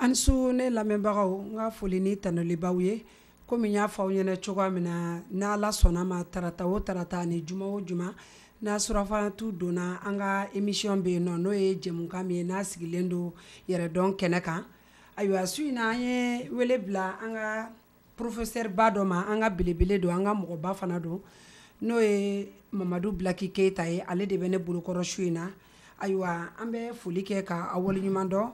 An su ne lamɛnbagaw, n ka foli ni tanuli ye. Komi n y'a fɔ aw ɲɛna cogoya min na, n'Ala sɔnna ma, tarata o tarata ni juma o juma, n'a surafana donna, an ka émission bɛ yen nɔ, n'o ye jɛmukan min ye n'a sigilen don yɛrɛdɔn kɛnɛ kan. Ayiwa, su in na, an ye wele bila an ka professeur ba dɔ ma, an ka belebele don, an ka mɔgɔba fana don, n'o ye Mamadu Bilaki Keyita ye. Ale de bɛ ne bolokɔrɔ su in na. Ayiwa, an bɛ foli kɛ ka aw waleɲuman dɔn.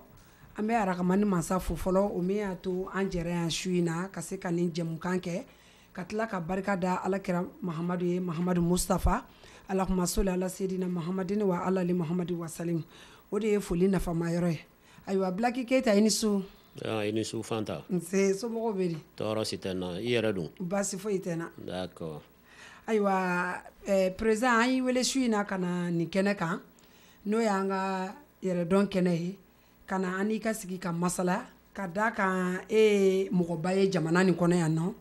An bɛ Arahamani Masa fo fɔlɔ, o min y'a to an jɛra yan su in na ka se ka nin jɛmukan kɛ, ka tila ka barika da Alakira Mahamadu ye, Mahamadu Mustafa. Alahuma soli ala sedina Mahamadini wa ala ali Mahamadu wasalim. O de ye foli nafama yɔrɔ ye. Ayiwa, Bilaki Keyita, i ni su. I ni su, Fanta. Nse, somɔgɔw bɛ di? Tɔɔrɔ si tɛ n na. I yɛrɛ dun? Baasi foyi tɛ n na. D'accord. Ayiwa, président, an y'i wele su in na ka na nin kɛnɛ kan, n'o y'an ka yɛrɛdɔn kɛnɛ ye, ka na an n'i ka sigi ka masala, ka da kan e ye mɔgɔba ye jamana nin kɔnɔ yan nɔ.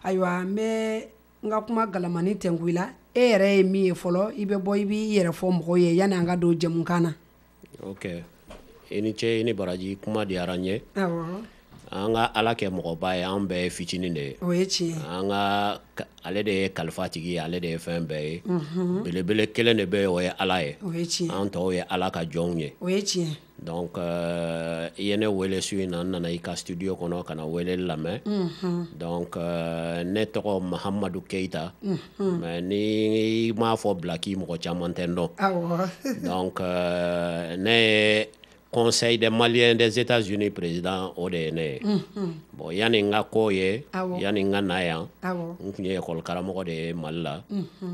Ayiwa, n bɛ n ka kuma galamani tɛnku i la. E yɛrɛ ye min ye fɔlɔ, i bɛ bɔ, i b'i yɛrɛ fɔ mɔgɔw ye yanni an ka don jɛmukan na. Ok, i ni ce, i ni baraji. Kuma diyara n ye. An ka Ala kɛ mɔgɔba ye, an bɛɛ ye fitinin de ye. O ye tiɲɛ. An ka ale de ye kalifa tigi ye, ale de ye fɛn bɛɛ ye. Belebele kelen de bɛ yen, o ye Ala ye. O ye tiɲɛ. An tɔw ye Ala ka jɔnw ye. O ye tiɲɛ. Donc i ye ne wele su in na, n nana i ka studio kɔnɔ ka na wele lamɛn. Donc ne tɔgɔ Mahamadu Keyita, mais ni i m'a fɔ Bilaki, mɔgɔ caman tɛ n dɔn. Donc ne ye Conseil des Maliens des États-Unis président, o de ye ne ye. Bon, yanni n ka k'o ye, yanni n ka na yan, n tun ye école karamɔgɔ de ye Mali la,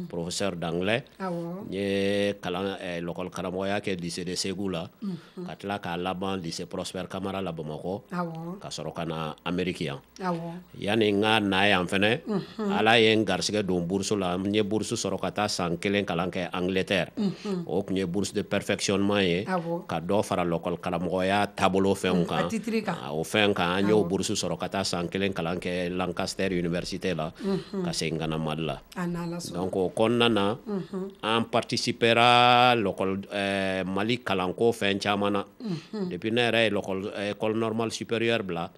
professeur d'anglais. N ye kalan l'école karamɔgɔya kɛ lycée de Ségou la, ka tila k'a laban lycée Prosper Kamara la Bamakɔ, ka sɔrɔ ka na Amérique yan. Yanni n ka na yan fɛnɛ, Ala ye n garisɛgɛ don bourse la. N ye bourse sɔrɔ ka taa san kelen kalan kɛ Angleterre. O tun ye bourse de perfectionnement ye, ka dɔ fara l'école karamɔgɔya taabolo fɛnw kan. A titre kan. O fɛn kan, an y'o bourse sɔrɔ ka taa san kelen kalan kɛ Lancaster Université la, ka segin ka na Mali la. A n'Ala sɔnna. Donc o kɔnɔna na, an participera l'école Mali kalanko fɛn caman na. Depuis ne yɛrɛ ye l'école école normale supérieure bila,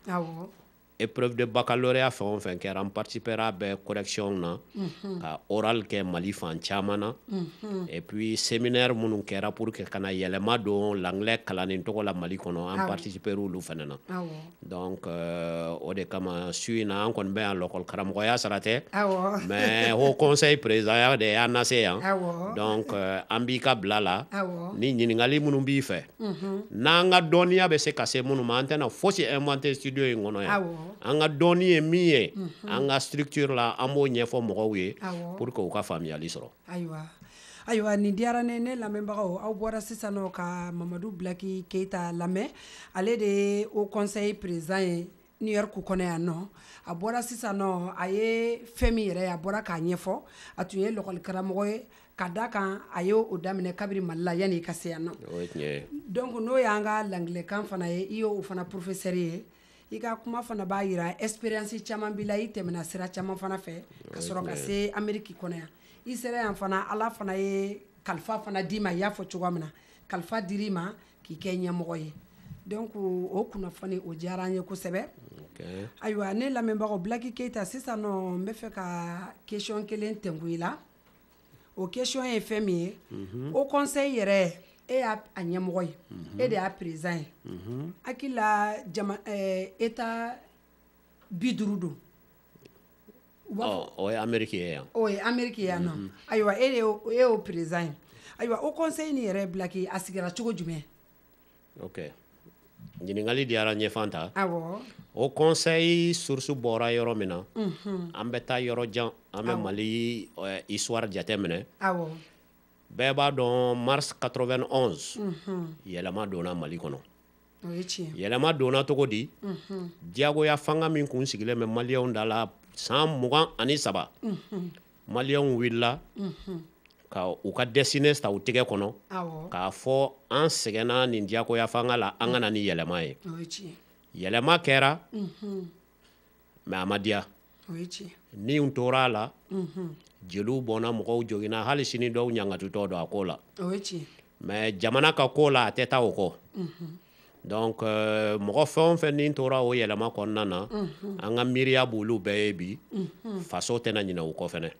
épreuve de baccalauréat fɛn o fɛn kɛra, an participera bɛɛ correction na, ka oral kɛ Mali fan caman na. Et puis séminaire minnu kɛra pour que ka na yɛlɛma don l'anglais kalanni tɔgɔ la Mali kɔnɔ, an participera olu fɛnɛ na. Donc o de kama su in na, an kɔni bɛ yan l'école karamɔgɔya sara tɛ, mais haut conseil président de y'an lase yan. Donc an b'i ka bila la ni ɲininkali minnu b'i fɛ, n'an ka dɔnniya bɛ se ka se minnu ma. An tɛna fosi inventer studio in kɔnɔ yan. An ka dɔnni ye min ye an ka structure la, an b'o ɲɛfɔ mɔgɔw ye pour que u ka faamuyali sɔrɔ. Ayiwa, ayiwa, nin diyara ne. Ne lamɛnbagaw, aw bɔra sisan nɔ ka Mamadu Bilaki Keyita lamɛn. Ale de ye haut conseil président ye New York kɔnɔ yan nɔ. A bɔra sisan nɔ, a ye fɛn min yɛrɛ ye, a bɔra k'a ɲɛfɔ. A tun ye lɔkɔli karamɔgɔ ye, ka da kan a ye o daminɛ kabiri Mali la yanni i ka se yan nɔ. O ye tiɲɛ ye. Donc n'o y'an ka langilɛkan fana ye, i y'o fana professeur ye. I ka kuma fana b'a yira expérience caman b'i la, i tɛmɛna sira caman fana fɛ ka sɔrɔ ka se Amérique kɔnɔ yan. I sera yan fana, Ala fana ye kalifa fana d'i ma. I y'a fɔ cogoya min na, kalifa dir'i ma k'i kɛ ɲɛmɔgɔ ye. Donc o kunnafoni o diyara an ye kosɛbɛ. Ayiwa, ne lamɛnbagaw, Bilaki Keyita, sisan nɔ n bɛ fɛ ka question kelen tɛnku i la. O question ye fɛn min ye, haut conseil yɛrɛ, e y'a a ɲɛmɔgɔ ye, e de y'a président ye. Hakili la jama état 50 don, u b'a fɔ. O ye Amérique ye yan. O ye Amérique ye yan nɔ. Ayiwa, e de y'o, e y'o président ye. Ayiwa, haut conseil nin yɛrɛ, Bilaki, a sigira cogo jumɛn? Ok, ɲininkali diyara n ye, Fanta. Haut conseil source bɔra yɔrɔ min na, an bɛ taa yɔrɔ jan, an bɛ Mali histoire jateminɛ. Bɛɛ b'a dɔn, mars 91, yɛlɛma donna Mali kɔnɔ. O ye tiɲɛ. Yɛlɛma donna cogo di? Diyagoya fanga min kun sigilen bɛ maliyɛnw da la san 23, maliyɛnw wulila ka u ka destinée ta u tɛgɛ kɔnɔ, k'a fɔ an sɛgɛnna nin diyagoya fanga la, an ka na ni yɛlɛma ye. O ye tiɲɛ. Yɛlɛma kɛra, mais a ma diya. O ye tiɲɛ. Min tora a la, jeliw bɔnna, mɔgɔw joginna, hali sini dɔw ɲangatutɔ don a ko la. O ye tiɲɛ. Mais jamana ka ko la, a tɛ taa o kɔ. Donc mɔgɔ fɛn o fɛn ni tora o yɛlɛma kɔnɔna na, an ka miiriya b'olu bɛɛ ye bi, faso tɛna ɲinɛ u kɔ fɛnɛ.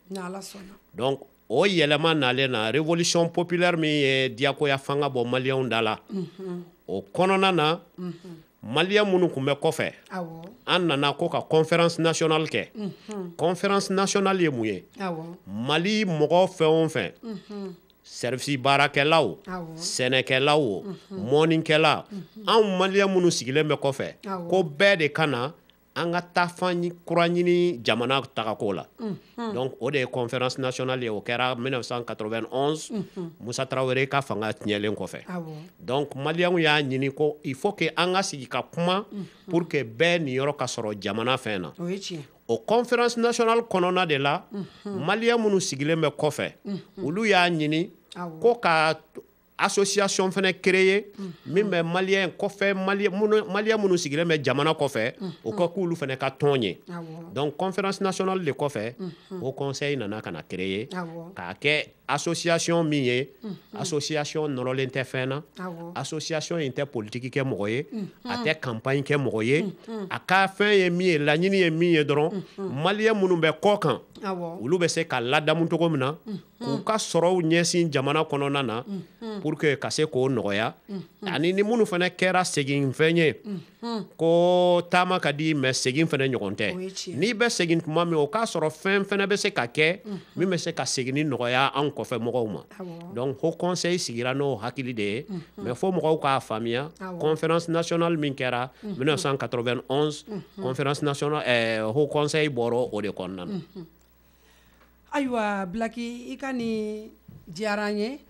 Donc o yɛlɛma nalen na, révolution populaire min ye diyagoya fanga bɔ maliyɛnw da la, o kɔnɔna na, maliyɛn minnu tun bɛ kɔfɛ, an nana ko ka conférence nationale kɛ. Conférence nationale ye mun ye? Mali mɔgɔ fɛn o fɛn, service baarakɛlaw, sɛnɛkɛlaw o, mɔnikɛla, anw maliyɛn minnu sigilen bɛ kɔfɛ, ko bɛɛ de ka na an ka taa fan kura ɲini jamana tagako la. Donc o de ye conférence nationale ye. O kɛra 1991, Musa Tarawele ka fanga tiɲɛlen kɔfɛ. Donc maliyɛnw y'a ɲini ko il faut que an ka sigi ka kuma pour que bɛɛ niyɔrɔ ka sɔrɔ jamana fɛn na. O conférence nationale kɔnɔna de la, maliyɛn minnu sigilen bɛ kɔfɛ, olu y'a ɲini ko ka association fɛnɛ créer min bɛ maliyɛn kɔfɛ, maliyɛn minnu sigilen bɛ jamana kɔfɛ, o ka k'olu fɛnɛ ka tɔn ye. Donc conférence nationale de kɔfɛ, o conseil nana ka na créer k'a kɛ association min ye, association nɔrɔlen tɛ fɛn na, association in tɛ politique kɛ mɔgɔ ye, a tɛ campagne kɛ mɔgɔ ye. A ka fɛn ye min ye, laɲini ye min ye dɔrɔn, maliyɛn minnu bɛ kɔ kan, olu bɛ se ka ladamu cogo min na k'u ka sɔrɔw ɲɛsin jamana kɔnɔna na pour que ka se k'o nɔgɔya, ani ni minnu fana kɛra segin fɛn ye, ko taama ka di mais segin fana ɲɔgɔn tɛ. N'i bɛ segin tuma min, o k'a sɔrɔ fɛn fana bɛ se ka kɛ min bɛ se ka seginni nɔgɔya an kɔfɛ mɔgɔw ma. Donc haut conseil sigira n'o hakili de ye. Mais fo mɔgɔw k'a faamuya, conférence nationale min kɛra 1991, conférence nationale, haut conseil bɔra o de kɔnɔna na. Ayiwa Bilaki, i ka nin diyara n ye.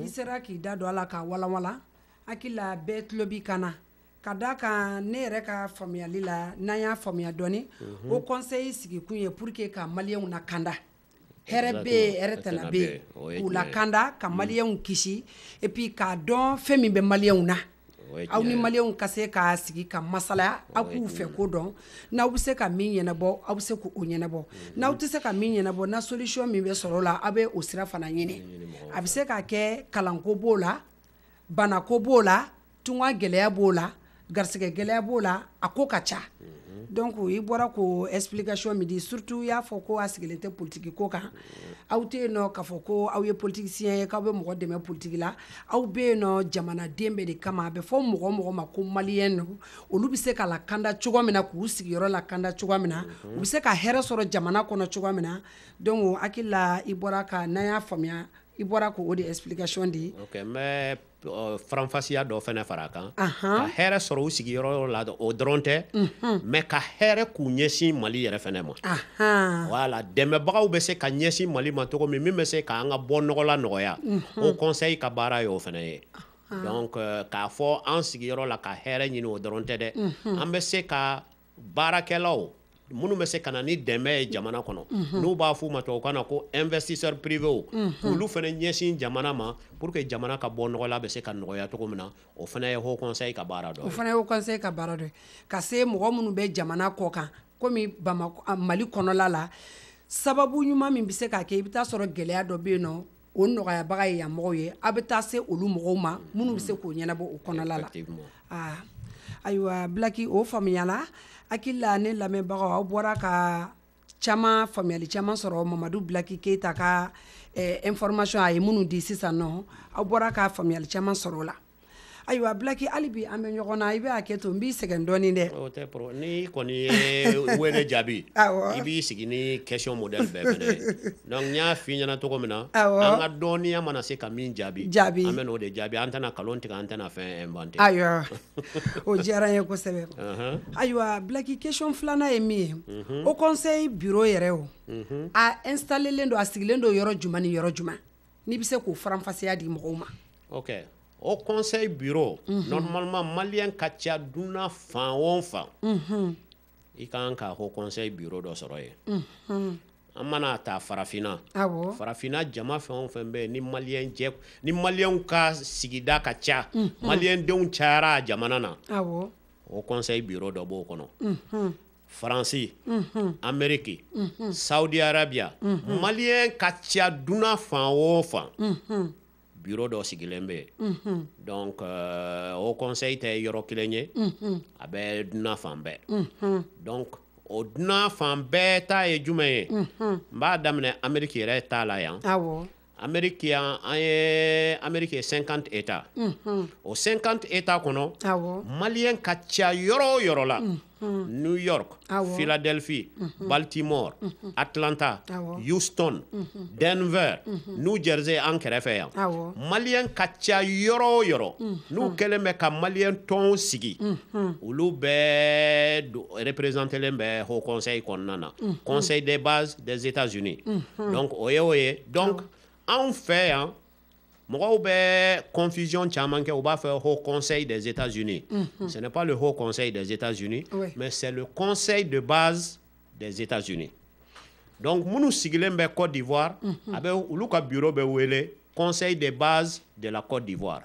I sera k'i da don a la k'a walanwalan. Hakili la bɛɛ tulo b'i kan na. Ka da kan, ne yɛrɛ ka faamuyali la, n'an y'a faamuya dɔɔni, o conseil sigikun ye pour que ka maliyɛnw lakanda, hɛrɛ bɛ yen, hɛrɛ tɛna bɛ yen, k'u lakanda, ka maliyɛnw kisi, et puis k'a dɔn fɛn min bɛ maliyɛnw na. Aw ni maliyɛnw ka se ka sigi ka masala, aw k'u fɛ ko dɔn. N'aw bɛ se ka min ɲɛnabɔ, aw bɛ se k'o ɲɛnabɔ. N'aw tɛ se ka min ɲɛnabɔ, na solution min bɛ sɔrɔ o la, aw bɛ o sira fana ɲini. A bɛ se ka kɛ kalanko b'o la, banako b'o la, tunga gɛlɛya b'o la, garisɛgɛ gɛlɛya b'o la, a ko ka ca. Donc i bɔra k'o explication min di, surtout i y'a fɔ ko a sigilen tɛ politique ko kan. Aw tɛ yen nɔ k'a fɔ ko aw ye politicien ye, k'aw bɛ mɔgɔ dɛmɛ politique la. Aw bɛ yen nɔ jamanaden bɛɛ de kama. A bɛ fɔ mɔgɔ o mɔgɔ ma ko maliyɛn don, olu bɛ se ka lakanda cogo min na, k'u sigiyɔrɔ lakanda cogo min na, u bɛ se ka hɛrɛ sɔrɔ jamana kɔnɔ cogo min na. Donc hakili la, i bɔra ka, n'an y'a faamuya, i bɔra k'o de explication di. Ok, n bɛ faranfasiya dɔ fana fara a kan. Ka hɛrɛ sɔrɔ u sigiyɔrɔ la, o dɔrɔn tɛ, mais ka hɛrɛ k'u ɲɛsin Mali yɛrɛ fana ma. Voilà, dɛmɛbagaw bɛ se ka ɲɛsin Mali ma cogo min, min bɛ se k'an ka bɔ nɔgɔ la nɔgɔya, o conseil ka baara ye o fana ye. Donc k'a fɔ an sigiyɔrɔ la ka hɛrɛ ɲini, o dɔrɔn tɛ dɛ. An bɛ se ka baarakɛlaw minnu bɛ se ka na ni dɛmɛ ye jamana kɔnɔ, n'u b'a f'u ma tubabukan na ko investisseur privé, k'olu fana ɲɛsin jamana ma pour que jamana ka bɔ nɔgɔ la bɛ se ka nɔgɔya cogo min na, o fana ye haut conseil ka baara dɔ ye. O fana ye haut conseil ka baara dɔ ye, ka se mɔgɔ minnu bɛ jamana kɔ kan, komi Bamakɔ, Mali kɔnɔla la, sababu ɲuman min bɛ se ka kɛ, i bɛ taa sɔrɔ gɛlɛya dɔ bɛ yen nɔ, o nɔgɔyabaga ye yan mɔgɔw ye, aw bɛ taa se olu mɔgɔw ma minnu bɛ se k'o ɲɛnabɔ o kɔnɔla la. Aa, ayiwa Bilaki, o faamuyala. Hakili la ne lamɛnbagaw, aw bɔra ka caman faamuyali caman sɔrɔ Mamadu Bilaki Keyita ka information a ye minnu di sisan nɔ, aw bɔra ka faamuyali caman sɔrɔ o la. Ayiwa Bilaki, hali bi an bɛ ɲɔgɔn na, i bɛ hakɛ to, n b'i sɛgɛn dɔɔni dɛ. O tɛ pro, n'i kɔni ye wele jaabi, i b'i sigi ni question modèle bɛɛ fɛnɛ ye. Donc n y'a f'i ɲɛna cogo min na, an ka dɔnniya mana se ka min jaabi, an bɛ n'o de jaabi. An tɛna nkalon tigɛ, an tɛna fɛn inventer. Ayiwa, o diyara n ye kosɛbɛ. Ayiwa Bilaki, question filanan ye min ye, o conseil bureau yɛrɛ, o a installé len don, a sigilen don yɔrɔ jumɛn ni yɔrɔ jumɛn, n'i bɛ se k'o faranfasiya di mɔgɔw ma? Ok, au conseil bureau, normalement maliyɛn ka ca dunan fan o fan, i kan ka haut conseil bureau dɔ sɔrɔ yen. An mana ta farafinna, farafinna jama fɛn o fɛn bɛ yen, ni maliyɛn jɛ, ni maliyɛnw ka sigida ka ca, maliyɛn denw cayara a jamana na, o conseil bureau dɔ b'o kɔnɔ. Faransi, Amérique, Saudi Arabia, maliyɛn ka ca dunan fan o fan. bureau dɔ sigilen bɛ yen. Donc Haut Conseil tɛ yɔrɔ kelen ye, a bɛ dunan fan bɛɛ. Donc o dunan fan bɛɛ ta ye jumɛn ye? N b'a daminɛ Amérique yɛrɛ ta la yan. Amérique yan, an ye Amérique ye 50 États. O 50 États kɔnɔ, malien ka ca yɔrɔ o yɔrɔ la, New York, Philadelphie, Baltimore, Atlanta, Houston, Denver, New Jersey, an kɛrɛfɛ yan, malien ka ca yɔrɔ o yɔrɔ, n'u kɛlen bɛ ka malien tɔn sigi, olu bɛɛ représentélen bɛ Haut Conseil kɔnɔna na, Conseil des bases des États-Unis. Donc o ye o ye. Donc anw fɛ yan, mɔgɔw bɛ confusion caman kɛ, u b'a fɔ Haut Conseil des États-Unis. Ce n'est pas le Haut Conseil des États-Unis, mais c'est le Conseil de base des États-Unis. Donc minnu sigilen bɛ Côte d'Ivoire, a bɛ olu ka bureau bɛ wele Conseil de base de la Côte d'Ivoire.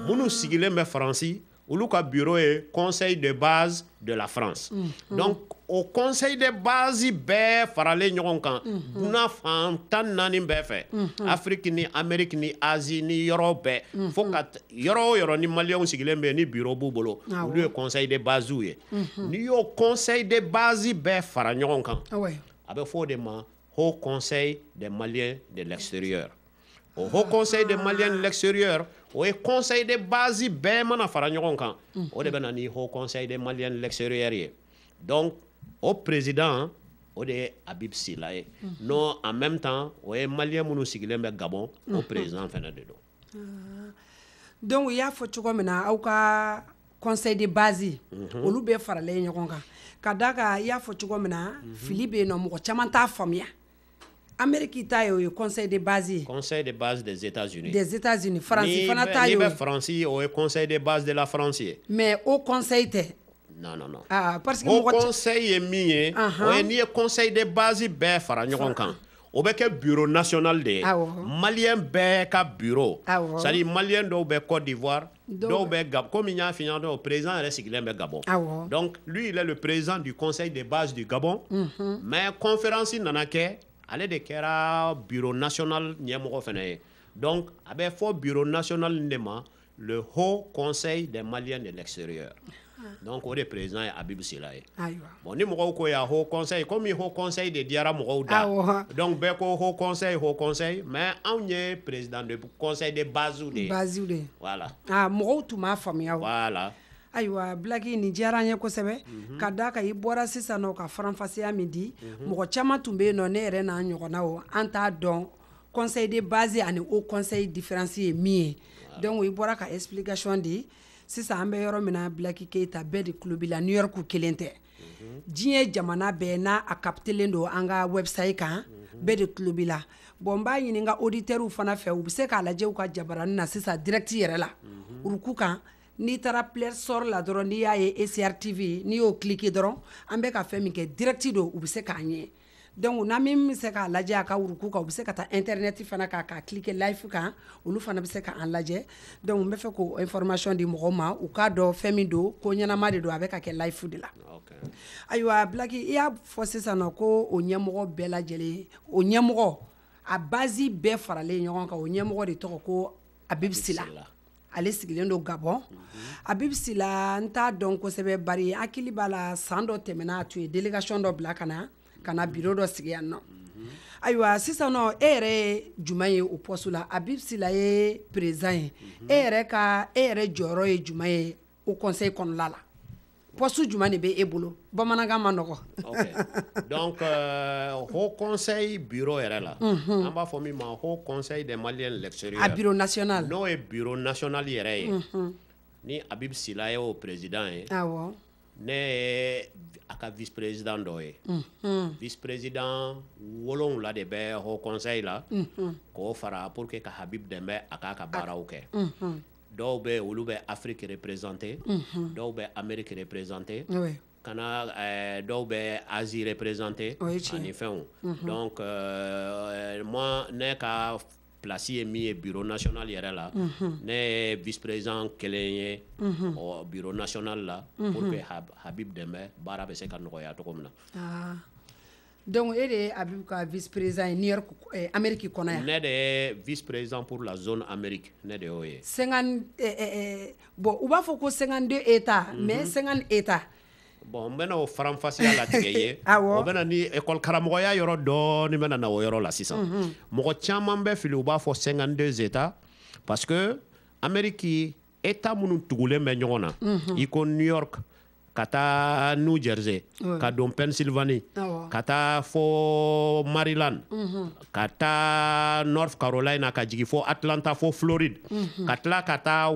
Minnu sigilen bɛ Faransi, olu ka bureau ye Conseil de base de la France. Donc o conseil de base bɛɛ faralen ɲɔgɔn kan, dunan fan 14 bɛɛ fɛ, Afrique ni Amérique ni Asie ni yɔrɔ bɛɛ, fo ka yɔrɔ o yɔrɔ ni maliyɛnw sigilen bɛ yen, ni bureau b'u bolo, olu ye conseil de base ye. N'i y'o conseil de base bɛɛ fara ɲɔgɔn kan, a bɛ fɔ o de ma Haut Conseil des Maliens de l'extérieur. O Haut Conseil des Maliens de l'extérieur, o ye conseil de base bɛɛ mana fara ɲɔgɔn kan, o de bɛ na ni Haut Conseil des Maliens de l'extérieur ye. Donc o président, o de ye Habib Sila ye. Non, en même temps, o ye malien minnu sigilen bɛ Gabon, o président fana de don. Donc i y'a fɔ cogo min na, aw ka conseil de base, olu bɛɛ faralen ɲɔgɔn kan, ka da kan i y'a fɔ cogo min na, fili bɛ yen nɔ, mɔgɔ caman t'a faamuya. Amérique ta ye, o ye conseil de base ye. Conseil de base des États-Unis. Des États-Unis. Faransi fana ta ye o ye. N'i bɛ Faransi, o ye conseil de base de la France ye. Mais Haut Conseil tɛ. Non, non, non. Ah, parce que Haut mɔgɔ Conseil ye min ye, o ye n'i ye conseil de base bɛɛ fara ɲɔgɔn kan, o bɛ kɛ bureau national de ye. Malien bɛɛ ka bureau. C'est à dire malien dɔw bɛ Côte d'Ivoire, dɔw bɛ Gabon. Komi n y'a f'i ɲɛna, dɔw président yɛrɛ sigilen bɛ Gabon. Donc lui, il est le président du conseil de base du Gabon. Mais conférence nana kɛ, ale de kɛra bureau national ɲɛmɔgɔ fana ye. Donc a bɛ fɔ bureau national de ma le Haut Conseil des Maliens de l'extérieur. Donc o de président ye Habib Sila ye. Bon, ni mɔgɔw ko ya Haut Conseil, comme Haut Conseil de diyara mɔgɔw da, donc bɛɛ ko Haut Conseil, Haut Conseil, mais anw ye président de conseil de base de ye. Base de. Voilà. Ah, mɔgɔw tun m'a faamuya o. Voilà. Ayiwa Blaki, nin diyara an ye kosɛbɛ, ka da kan i bɔra sisan nɔ ka faranfasiya min di, mɔgɔ caman tun bɛ yen nɔ, ne yɛrɛ n'a ɲɔgɔnna o, an t'a dɔn conseil de base ani Haut Conseil différence ye min ye. Donc i bɔra ka explication di sisan. An bɛ yɔrɔ min na, Blaki Keyita, bɛɛ de tulo b'i la. New York kelen tɛ, diɲɛ jamana bɛɛ n'a a captelen don an ka website kan, bɛɛ de tulo b'i la. Bon, n b'a ɲini n ka auditeurs fana fɛ, u bɛ se k'a lajɛ u ka jabaranin na sisan direct yɛrɛ la uruku kan. N'i taara Play Store la dɔrɔn, n'i y'a ye ECR TV, n'i y'o cliquer dɔrɔn, an bɛ ka fɛn min kɛ direct don, u bɛ se k'an ye. Donc n'an min bɛ se k'a lajɛ a ka uruku kan, u bɛ se ka taa internet fana kan k'a cliquer live kan, olu fana bɛ se k'an lajɛ. Donc n bɛ fɛ k'o information di mɔgɔw ma, u k'a dɔn fɛn min don, ko ɲɛnama de don, a bɛ ka kɛ live de la. Ayiwa Blaki, i y'a fɔ sisan nɔ ko o ɲɛmɔgɔ bɛɛ lajɛlen, o ɲɛmɔgɔ a base bɛɛ faralen ɲɔgɔn kan, o ɲɛmɔgɔ de tɔgɔ ko Habib Sila. Ale sigilen don Gabon. Habib Sila, n t'a dɔn kosɛbɛ, bari hakili b'a la, san dɔ tɛmɛna, a tun ye délégation dɔ bila ka na bureau dɔ sigi yan nɔ. Ayiwa, sisan nɔ, e yɛrɛ ye jumɛn ye o poste la? Habib Sila ye président ye, e yɛrɛ ka e yɛrɛ jɔyɔrɔ ye jumɛn ye o conseil kɔnɔna la? Poste jumɛn de bɛ e bolo? Bamanankan ma nɔgɔ. Ok, donc Haut Conseil bureau yɛrɛ la, an b'a fɔ min ma Haut Conseil des Maliens de l'extérieur. A bureau national. N'o ye bureau national yɛrɛ ye, ni Habib Sila ye o président ye, ne ye a ka vice président dɔ ye. Vice président 7 de bɛ Haut Conseil la, k'o fara pour que ka Habib dɛmɛ a k'a ka baaraw kɛ. Dɔw bɛ, olu bɛ Afrique représenter, dɔw bɛ Amérique représenter, kana dɔw bɛ Asie représenter ani fɛnw. Donc moi, ne ka place ye min ye bureau national yɛrɛ la, ne ye vice président kelen ye o bureau national la, pour que Habib dɛmɛ, baara bɛ se ka nɔgɔya cogo min na. Donc e de ye Abibu ka vice président ye New York, Amérique kɔnɔ yan. Ne de ye vice président pour la zone Amérique, ne de y'o ye. 50, bon, u b'a fɔ ko 52 états, mais 50 états. Bon, n bɛna o faranfasiya latigɛ ye. O bɛna ni école karamɔgɔya yɔrɔ dɔɔni bɛna na o yɔrɔ la sisan. Mɔgɔ caman bɛ fili, u b'a fɔ 52 états parce que Amérique état minnu tugulen bɛ ɲɔgɔn na, i ko New York ka taa New Jersey, ka don Pennsylvanie, ka taa fo Maryland, ka taa North Carolina, ka jigin fo Atlanta, fo Floride, ka tila ka taa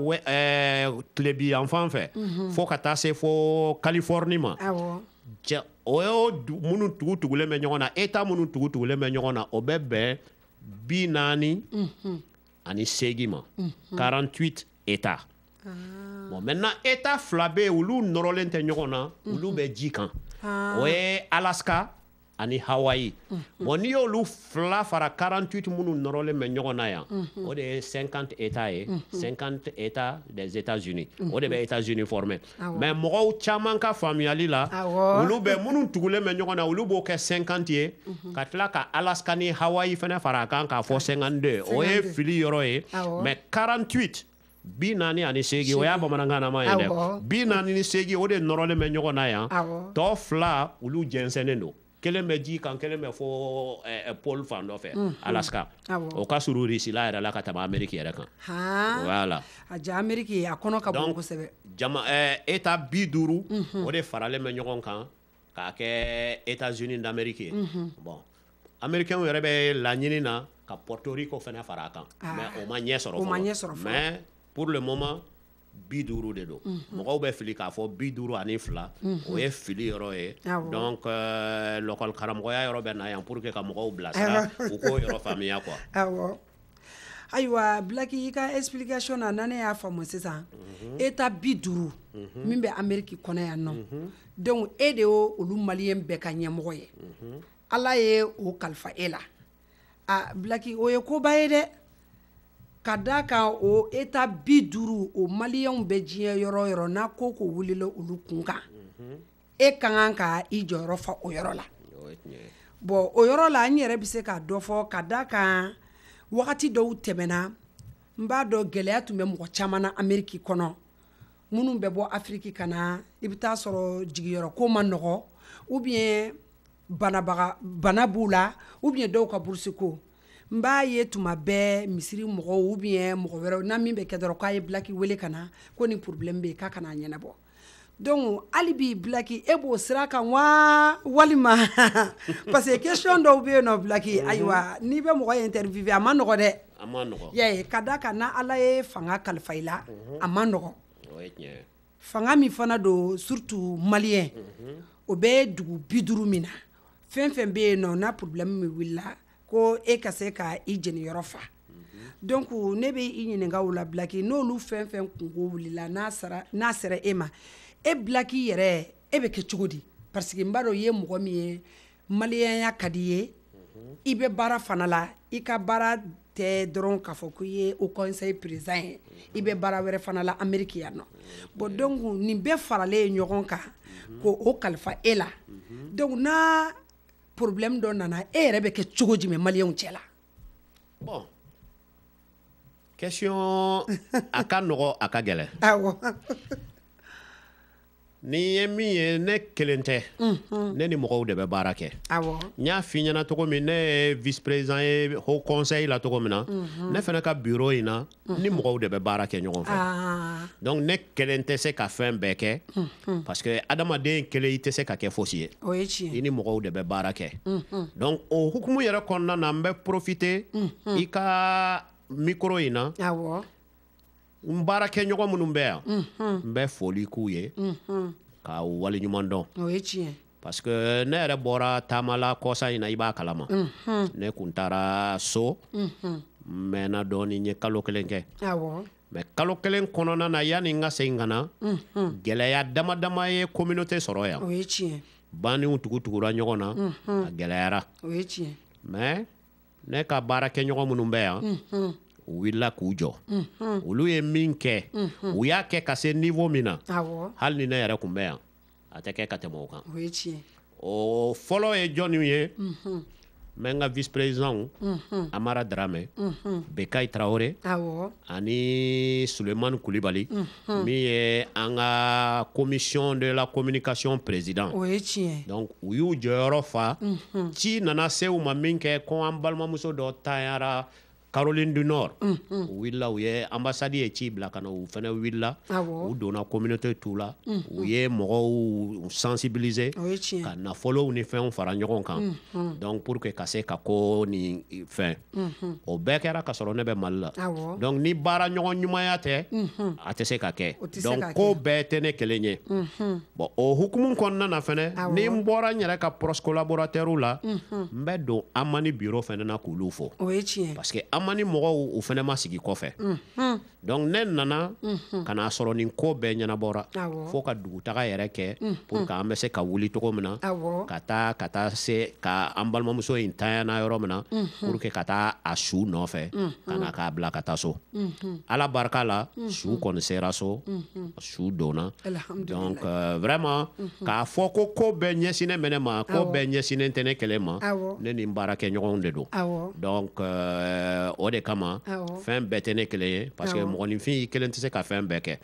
tilebi yan fan fɛ fo ka taa se fo Californie ma. O y'o minnu tugu tugulen bɛ ɲɔgɔn na, état minnu tugu tugulen bɛ ɲɔgɔn na, o bɛ bɛn 48 ma, 48 états. Bon, maintenant, état fila bɛ yen, olu nɔrɔlen tɛ ɲɔgɔn na, olu bɛ ji kan. O ye Alaska ani Hawaii. Bon, n'i y'olu fila fara 48 minnu nɔrɔlen bɛ ɲɔgɔn na yan, o de ye 50 états ye, 50 états des États-Unis. O de bɛ États-Unis former. Mais mɔgɔw caman ka faamuyali la, olu bɛ minnu tugulen bɛ ɲɔgɔn na, olu b'o kɛ 50 ye, ka tila ka Alaska ni Hawaii fana fara a kan k'a fɔ 52. O ye fili yɔrɔ ye. Mais 48, 48, o y'a bamanankan ye dɛ, 48, o de nɔrɔlen bɛ ɲɔgɔn na yan. Tɔ fila, olu jɛnsɛnnen don, kelen bɛ ji kan, kelen bɛ fo pôle fan dɔ fɛ, Alaska. O ka surun Russie la yɛrɛ la ka tɛmɛ Amérique yɛrɛ kan. Voilà. A ja, Amérique a kɔnɔ ka bon kosɛbɛ. Jama état 50, o de faralen bɛ ɲɔgɔn kan k'a kɛ États-Unis d'Amérique ye. Bon, américains yɛrɛ bɛ laɲini na ka Porto Rico fana fara a kan, mais o ma ɲɛ sɔrɔ fɔlɔ. Mais pour le moment, 50 de don. Mɔgɔw bɛ fili k'a fɔ 52, o ye fili yɔrɔ ye. Donc l'école karamɔgɔya yɔrɔ bɛ na yan pour que ka mɔgɔw bilasira, u k'o yɔrɔ faamuya quoi. Awɔ, ayiwa Bilaki, i ka explication na, ne y'a faamu sisan, état 50 min bɛ Amérique kɔnɔ yan nɔ, donc e de y'o olu maliyɛn bɛɛ ka ɲɛmɔgɔ ye. Ala ye o kalifa e la. A Bilaki, o ye koba ye dɛ, ka da kan o état 50, o maliyɛnw bɛ diɲɛ yɔrɔ o yɔrɔ, n'a ko ko wulila olu kun kan, e ka kan ka i jɔyɔrɔ fa o yɔrɔ la. Bon, o yɔrɔ la, n yɛrɛ bɛ se ka dɔ fɔ, ka da kan wagati dɔw tɛmɛna, n b'a dɔn gɛlɛya tun bɛ mɔgɔ caman na Amérique kɔnɔ, minnu bɛ bɔ Afiriki ka na, i bɛ taa sɔrɔ jigiyɔrɔ ko ma nɔgɔ, ou bien banabaga bana b'u la, ou bien dɔw ka bourse ko. N b'a ye tuma bɛɛ misiri mɔgɔw ou bien mɔgɔ wɛrɛw n'a min bɛ kɛ dɔrɔn k'a ye Bilaki wele ka na, ko ni problème bɛ yen, k'a kana ɲɛnabɔ. Donc hali bi Bilaki, e b'o sira kan wa walima? Parce que question dɔw bɛ yen nɔ, Bilaki, ayiwa, n'i bɛ mɔgɔ interviewer, a ma nɔgɔ dɛ. A ma nɔgɔ. Y'a ye, ka da kan na Ala ye fanga kalifa i la, a ma nɔgɔ. Fanga min fana don, surtout maliyɛn, o bɛ dugu 50 min na, fɛn fɛn bɛ yen nɔ n'a problème min wulila, ko e ka se ka i jeniyɔrɔ fa. Donc ne bɛ i ɲininka o la, Bilaki, n'olu fɛn fɛn kunko wulila, n'a sara, n'a sera e ma, e Bilaki yɛrɛ, e bɛ kɛ cogo di? Parce que n b'a dɔn i ye mɔgɔ min ye, maliyɛnya ka di i ye, i bɛ baara fana la, i ka baara tɛ dɔrɔn k'a fɔ ko i ye haut conseil président ye, i bɛ baara wɛrɛ fana la Amérique yan nɔ. Bon, donc nin bɛɛ faralen ɲɔgɔn kan ko o kalifa e la, donc n'a problème dɔ nana, e yɛrɛ bɛ kɛ cogo jumɛn maliyɛnw cɛ la? Bon, question a ka nɔgɔ, a ka gɛlɛn. Ni ye min ye, ne kelen tɛ, ne ni mɔgɔw de bɛ baara kɛ. N y'a f'i ɲɛna cogo min, ne ye vice président ye haut conseil la cogo min na, ne fana ka bureau in na, ni mɔgɔw de bɛ baara kɛ ɲɔgɔn fɛ. Donc ne kelen tɛ se ka fɛn bɛɛ kɛ, parce que adamaden kelen, i tɛ se ka kɛ fosi ye. O ye tiɲɛ. I ni mɔgɔw de bɛ baara kɛ. Donc o hukumu yɛrɛ kɔnɔna na, n bɛ profiter i ka micro in na, n baarakɛɲɔgɔn minnu bɛ yan, n bɛ foli k'u ye ka waleɲuman dɔn. O ye tiɲɛ. Parce que ne yɛrɛ bɔra taama la kɔsa in na, i b'a kalama. Ne kun taara so, n mɛnna dɔɔni, n ye kalo kelen kɛ. Mais kalo kelen kɔnɔna na, yanni n ka segin ka na, gɛlɛya dama dama ye communauté sɔrɔ yan. O ye tiɲɛ. Banniw tugu tugura ɲɔgɔn na, a gɛlɛyara. O ye tiɲɛ. Mais ne ka baarakɛɲɔgɔn minnu bɛ yan, u wulila k'u jɔ. Olu ye min kɛ, u y'a kɛ ka se niveau min na, hali ni ne yɛrɛ kun bɛ yan, a tɛ kɛ ka tɛmɛ o kan. O ye tiɲɛ. O fɔlɔ ye jɔnniw ye? N bɛ n ka vice président Amara Dramɛ, Bekayi Traoré ani Sulemani Kulibali, min ye an ka commission de la communication président. O ye tiɲɛ. Donc u y'u jɔyɔrɔ fa. Ci nana se u ma min kɛ ko an balimamuso dɔ tanyara Caroline du Nord, u wulila, u ye ambassade ye ci bila ka na, u fana wulila, u donna communauté tu la, u ye mɔgɔw sensibiliser O ye tiɲɛ. ka nafolow ni fɛnw fara ɲɔgɔn kan, donc pour que ka se ka ko ni fɛn o bɛɛ kɛra ka sɔrɔ ne bɛ Mali la. Donc ni baara ɲɔgɔn ɲumanya tɛ, a tɛ se ka kɛ. O tɛ se Donc ka ko kɛ. bɛɛ tɛ ne kelen ye. Bon, o hukumu kɔnɔna na fɛnɛ, ni n bɔra n yɛrɛ ka proche collaborateur la, n bɛ don Amani bureau fɛnɛ na k'olu fo, O ye tiɲɛ. parce que Amani mɔgɔw, u fɛnɛ ma sigi kɔfɛ. Donc ne nana ka n'a sɔrɔ nin ko bɛɛ ɲɛnabɔra fo ka dugutaga yɛrɛ kɛ pour que an bɛ se ka wuli cogo min na ka taa se ka an balimamuso in tanyana yɔrɔ min na, pour que ka taa a su nɔfɛ ka na k'a bila ka taa so. Ala barika la, su kɔni sera so, su donna. Alhamdulillah. Donc vraiment, k'a fɔ ko ko bɛɛ ɲɛsinnen bɛ ne ma, ko bɛɛ ɲɛsinnen tɛ ne kelen ma, ne ni n baarakɛɲɔgɔnw de don. Donc o de kama fɛn bɛɛ tɛ ne kelen ye, parce que mɔgɔninfin, i kelen tɛ se ka fɛn bɛɛ kɛ.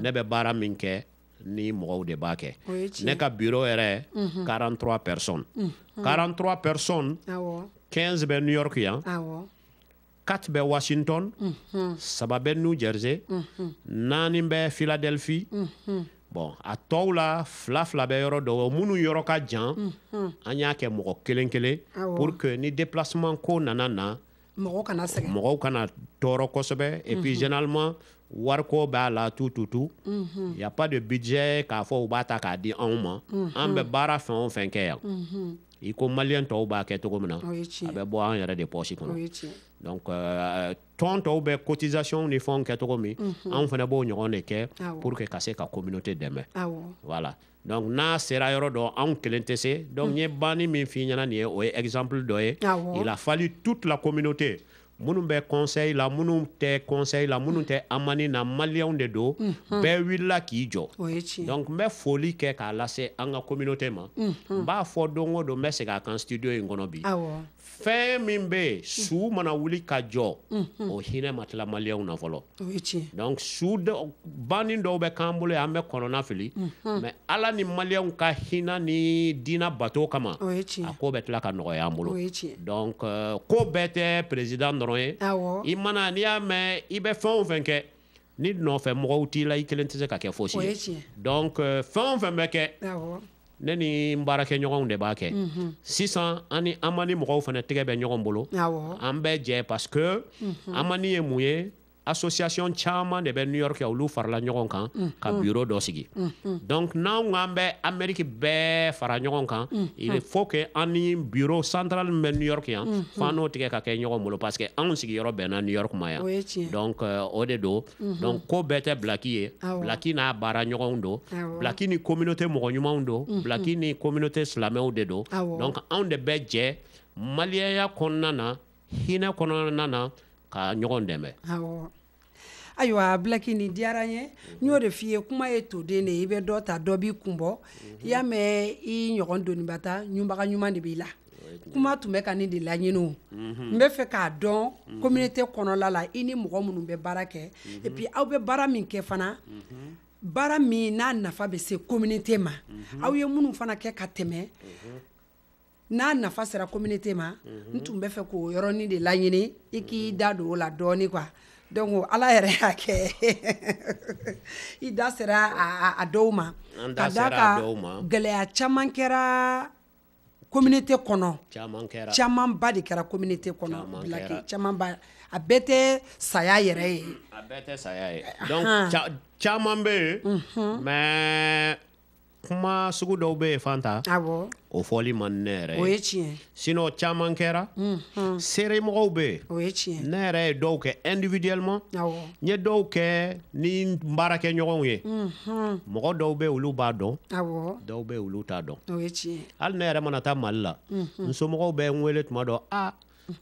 Ne bɛ baara min kɛ, ni mɔgɔw de b'a kɛ. O ye tiɲɛ. Ne ka bureau yɛrɛ, 43 personnes, 43 personnes, 15 bɛ New York yan, 4 bɛ Washington, 3 bɛ New Jersey, 4 bɛ Philadelphie. Bon, a tɔw la, fila fila bɛ yɔrɔ dɔw. Minnu yɔrɔ ka jan, an y'a kɛ mɔgɔ kelen kelen pour que ni déplacement ko nana na, Mɔgɔw kana sɛgɛn. mɔgɔw kana tɔɔrɔ kosɛbɛ. Et puis généralement, wariko b'a la, tout tout tout, y a pas de budget k'a fɔ u b'a ta k'a di anw ma. An bɛ baara fɛn o fɛn kɛ yan, i ko maliyɛn tɔw b'a kɛ cogo min na, O ye tiɲɛ. a bɛ bɔ an yɛrɛ de poche O kɔnɔ. ye tiɲɛ. Donc tɔn tɔw bɛ cotisation ni fɛnw kɛ cogo min, anw fana b'o ɲɔgɔn de kɛ pour que ka se ka communauté dɛmɛ. Voilà, donc n'a sera yɔrɔ dɔ, anw kelen tɛ se. Donc n ye banni min f'i ɲɛna nin ye, o ye exemple dɔ ye. Il a fallu toute la communauté, minnu bɛ conseil la, minnu tɛ conseil la, minnu tɛ Amani na, maliyɛnw de don, bɛɛ wulila k'i jɔ. O ye tiɲɛ. Donc n bɛ foli kɛ k'a lase an ka communauté ma. N b'a fɔ don o don, n bɛ segin a kan studio in kɔnɔ bi, fɛn min bɛ yen, su mana wuli ka jɔ, o hinɛ ma tila maliyɛnw na fɔlɔ. O ye tiɲɛ. Donc su dɔ banni dɔw bɛ k'an bolo yan, an bɛ kɔnɔna fili, mais Ala ni maliyɛnw ka hinɛ ni diinɛ bato kama, O ye tiɲɛ. a ko bɛ tila ka nɔgɔya an bolo. O ye tiɲɛ. Donc ko bɛɛ tɛ président dɔrɔn ye. I mana, n'i y'a mɛn i bɛ fɛn o fɛn kɛ, ni nɔfɛ mɔgɔw t'i la, i kelen tɛ se ka kɛ fosi O ye ye. tiɲɛ. Donc fɛn o fɛn bɛ kɛ, ne ni n baarakɛɲɔgɔnw de b'a kɛ. Sisan an ni Amani mɔgɔw fana tɛgɛ bɛ ɲɔgɔn bolo, an bɛ jɛ, parce que Amani ye mun ye? Association caman de bɛ New York yan, olu farala ɲɔgɔn kan ka bureau dɔ sigi. Donc n'anw k'an bɛ Amérique bɛɛ fara ɲɔgɔn kan, il faut que an ni bureau central min bɛ New York yan, f'an n'o tigɛ ka kɛ ɲɔgɔn bolo, parce que anw sigiyɔrɔ bɛnna New York ma yan. O ye tiɲɛ. Donc o de don. Donc ko bɛɛ tɛ Blaki ye. Blaki n'a baara ɲɔgɔnw don, Blaki ni communauté mɔgɔ ɲumanw don, Blaki ni communauté silamɛw de don. Donc anw de bɛ jɛ maliyɛnya kɔnɔna na, hinɛ kɔnɔna na, ka ɲɔgɔn dɛmɛ. Awɔ, ayiwa Blaki, nin diyara n ye. N y'o de f'i ye, kuma ye toden de ye, i bɛ dɔ ta, dɔ b'i kun bɔ. I y'a mɛn, i ɲɔgɔn doniba ta ɲunbaga ɲuman de b'i la. Kuma tun bɛ ka nin de laɲini. O n bɛ fɛ k'a dɔn, communauté kɔnɔla la, i ni mɔgɔ minnu bɛ baara kɛ, et puis aw bɛ baara min kɛ fana, baara min n'a nafa bɛ se communauté ma, aw ye minnu fana kɛ ka tɛmɛ, n'a nafa sera communauté ma. N tun bɛ fɛ k'o yɔrɔnin de laɲini, i k'i da don o la dɔɔni quoi. Donc Ala yɛrɛ y'a kɛ, i da sera a dɔw ma. An da Ka d'a sera a kan, dɔw ma. gɛlɛya caman kɛra communauté kɔnɔ. Caman kɛra. Camanba de kɛra communauté kɔnɔ. Caman Blaki, kɛra. camanba. A bɛɛ tɛ saya yɛrɛ ye. A bɛɛ tɛ saya ye. Donc caman bɛ yen, mais kuma sugu dɔw bɛ yen, Fanta, o fɔli man di ne yɛrɛ O ye ye. tiɲɛ. Sinon caman kɛra, seeremɔgɔw bɛ yen. O ye tiɲɛ. Ne yɛrɛ ye dɔw kɛ individuellement, n ye dɔw kɛ ni n baarakɛɲɔgɔnw ye. Mɔgɔ dɔw bɛ yen, olu b'a dɔn, dɔw bɛ yen, olu t'a dɔn. O ye tiɲɛ. Hali ne yɛrɛ mana taa Mali la, n somɔgɔw bɛ n wele tuma dɔ a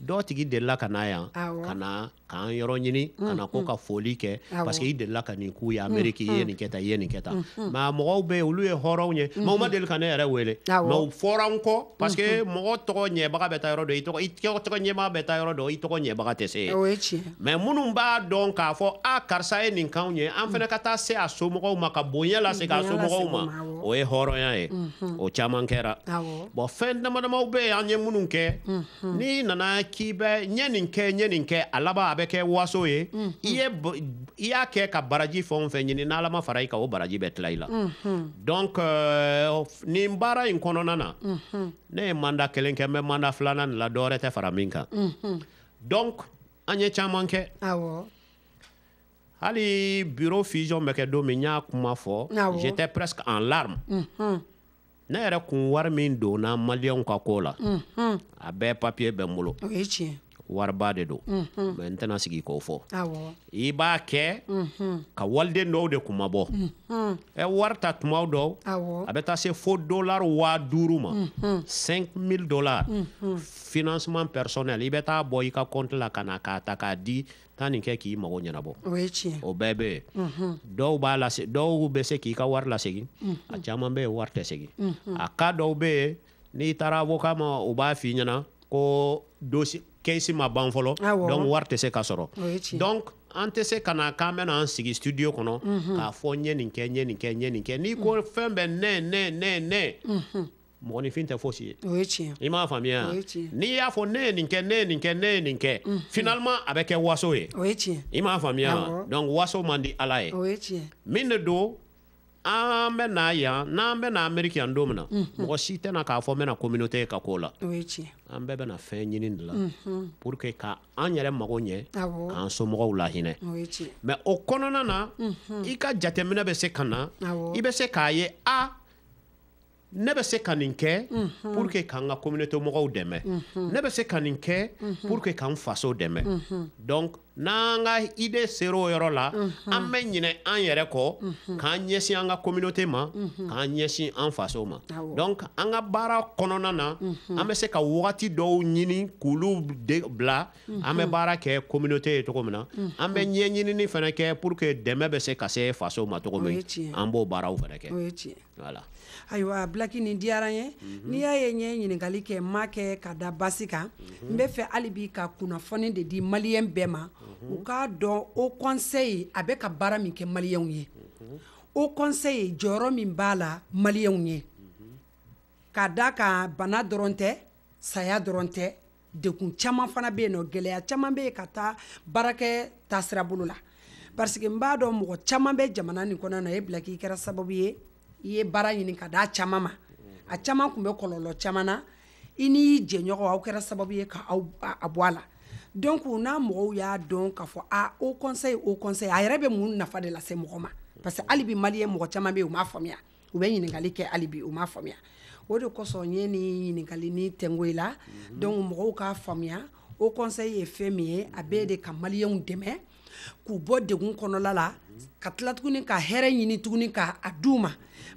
Dɔw tigi delila ka na yan, ka na k'an yɔrɔ ɲini, ka na ko ka foli kɛ, parce que i delila ka nin k'u ye Amérique, i ye nin kɛ tan, i ye nin kɛ tan. Mais mɔgɔw bɛ yen, olu ye hɔrɔnw ye, mais u ma deli ka ne yɛrɛ wele, mais u fɔra n kɔ, parce que mɔgɔ tɔgɔ ɲɛbaga bɛ taa yɔrɔ dɔ, i tɔgɔ i tɔgɔ ɲɛbaga bɛ taa yɔrɔ dɔ, i tɔgɔ ɲɛbaga tɛ se yen. Mais minnu b'a dɔn k'a fɔ a karisa ye nin k'anw ye, an fana ka taa se a somɔgɔw ma, ka bonya lase a somɔgɔw ma, o ye hɔrɔnya ye. O caman kɛra. Bon, fɛn dama damaw bɛ yen an ye minnu kɛ. N'i nana k'i bɛ ɲɛ nin kɛ, ɲɛ nin kɛ, a laban a bɛ kɛ waso ye. I y'a kɛ ka baraji fɛn o fɛn ɲini, n'Ala ma fara i kan, o baraji bɛ tila i la. Donc nin baara in kɔnɔna na, ne ye mandat kelen kɛ, n bɛ mandat filanan nin la, dɔwɛrɛ tɛ fara min kan. Donc an ye caman kɛ. Hali bureau fusion bɛ kɛ don min, n y'a kuma fɔ, j'étais presque en larmes. Ne yɛrɛ kun wari min donna maliyɛnw ka ko la, a bɛɛ papier bɛ n bolo. O ye tiɲɛ. Wariba de don, mais n tɛna sigi k'o fɔ. I b'a kɛ ka waliden dɔw de kunma bɔ. Ɛ, wari ta tuma dɔw, a bɛ taa se fo dollar 5000 ma, 5000 dollars, financement personnel. I bɛ taa bɔ i ka compte la ka na k'a ta k'a di, taa nin kɛ k'i mago ɲɛnabɔ. O ye tiɲɛ. O bɛɛ bɛ yen. Dɔw b'a lase, dɔw bɛ se k'i ka wari lasegin, a caman bɛ yen, wari tɛ segin. A cas dɔw bɛ yen, n'i taara avocat ma, o b'a f'i ɲɛna ko dossier case ma ban fɔlɔ, donc wari tɛ se ka sɔrɔ. O ye tiɲɛ. Donc an tɛ se ka na k'an bɛna an sigi studio kɔnɔ k'a fɔ n ye nin kɛ, n ye nin kɛ, n ye nin kɛ. N'i ko fɛn bɛɛ ne ne ne ne, mɔgɔninfin tɛ fosi ye. O ye tiɲɛ. I m'a faamuya? O ye tiɲɛ. N'i y'a fɔ ne ye nin kɛ, ne ye nin kɛ, ne ye nin kɛ, finalement a bɛ kɛ waso ye. O ye tiɲɛ. I m'a faamuya? Donc waso man di Ala ye. O ye tiɲɛ. Min de don, an bɛ na yan, n'an bɛ na Amérique yan don min na, mɔgɔ si tɛna k'a fɔ n bɛna communauté ka ko la. O ye tiɲɛ. An bɛɛ bɛna fɛn ɲini de la pour que ka an yɛrɛ mago ɲɛ, k'an somɔgɔw lahinɛ. O ye tiɲɛ. Mais o kɔnɔna na, i ka jateminɛ bɛ se ka na, i bɛ se k'a ye, a ne bɛ se ka nin kɛ pour que k'an ka communauté mɔgɔw dɛmɛ, ne bɛ se ka nin kɛ pour que k'an faso dɛmɛ. Donc n'an ka idée sera o yɔrɔ la, an bɛ ɲinɛ an yɛrɛ kɔ, k'an ɲɛsin an ka communauté ma, k'an ɲɛsin an faso ma. Donc an ka baara kɔnɔna na, an bɛ se ka wagati dɔw ɲini k'olu bila, an bɛ baara kɛ communauté ye cogo min na, an bɛ ɲɛɲinini fana kɛ pour que dɛmɛ bɛ se ka se faso ma cogo min, an b'o baaraw fana kɛ. O ye tiɲɛ. Voilà. Ayiwa Blacky, nin diyara n ye. N'i y'a ye n ye ɲininkali kɛ, n m'a kɛ ka da basi kan. N bɛ fɛ hali bi ka kunnafoni de di maliyɛn bɛɛ ma, u k'a dɔn Haut Conseil a bɛ ka baara min kɛ maliyɛnw ye, Haut Conseil jɔyɔrɔ min b'a la maliyɛnw ye, ka da kan bana dɔrɔn tɛ, saya dɔrɔn tɛ, dekun caman fana bɛ yen nɔ, gɛlɛya caman bɛ yen ka taa baarakɛ taasira bolo la. Parce que n b'a dɔn mɔgɔ caman bɛ jamana nin kɔnɔ na, e Blacky, i kɛra sababu ye i ye baara ɲini ka d'a caman ma, a caman tun bɛ kɔlɔlɔ caman na, i n'i jɛɲɔgɔn aw kɛra sababu ye ka aw a bɔ a la. Donc n'a mɔgɔw y'a dɔn k'a fɔ a Haut Conseil, Haut Conseil a yɛrɛ bɛ mun nafa de lase mɔgɔ ma, parce que hali bi maliyɛn mɔgɔ caman bɛ yen, u m'a faamuya, u bɛ ɲininkali kɛ, hali bi u m'a faamuya. O de kosɔn n ye nin ɲininkali ni tɛngo i la. Donc mɔgɔw k'a faamuya Haut Conseil ye fɛn min ye, a bɛɛ de ka maliyɛnw dɛmɛ k'u bɔ degun kɔnɔla la, ka tila tuguni ka hɛrɛ ɲini tuguni ka a d'u ma.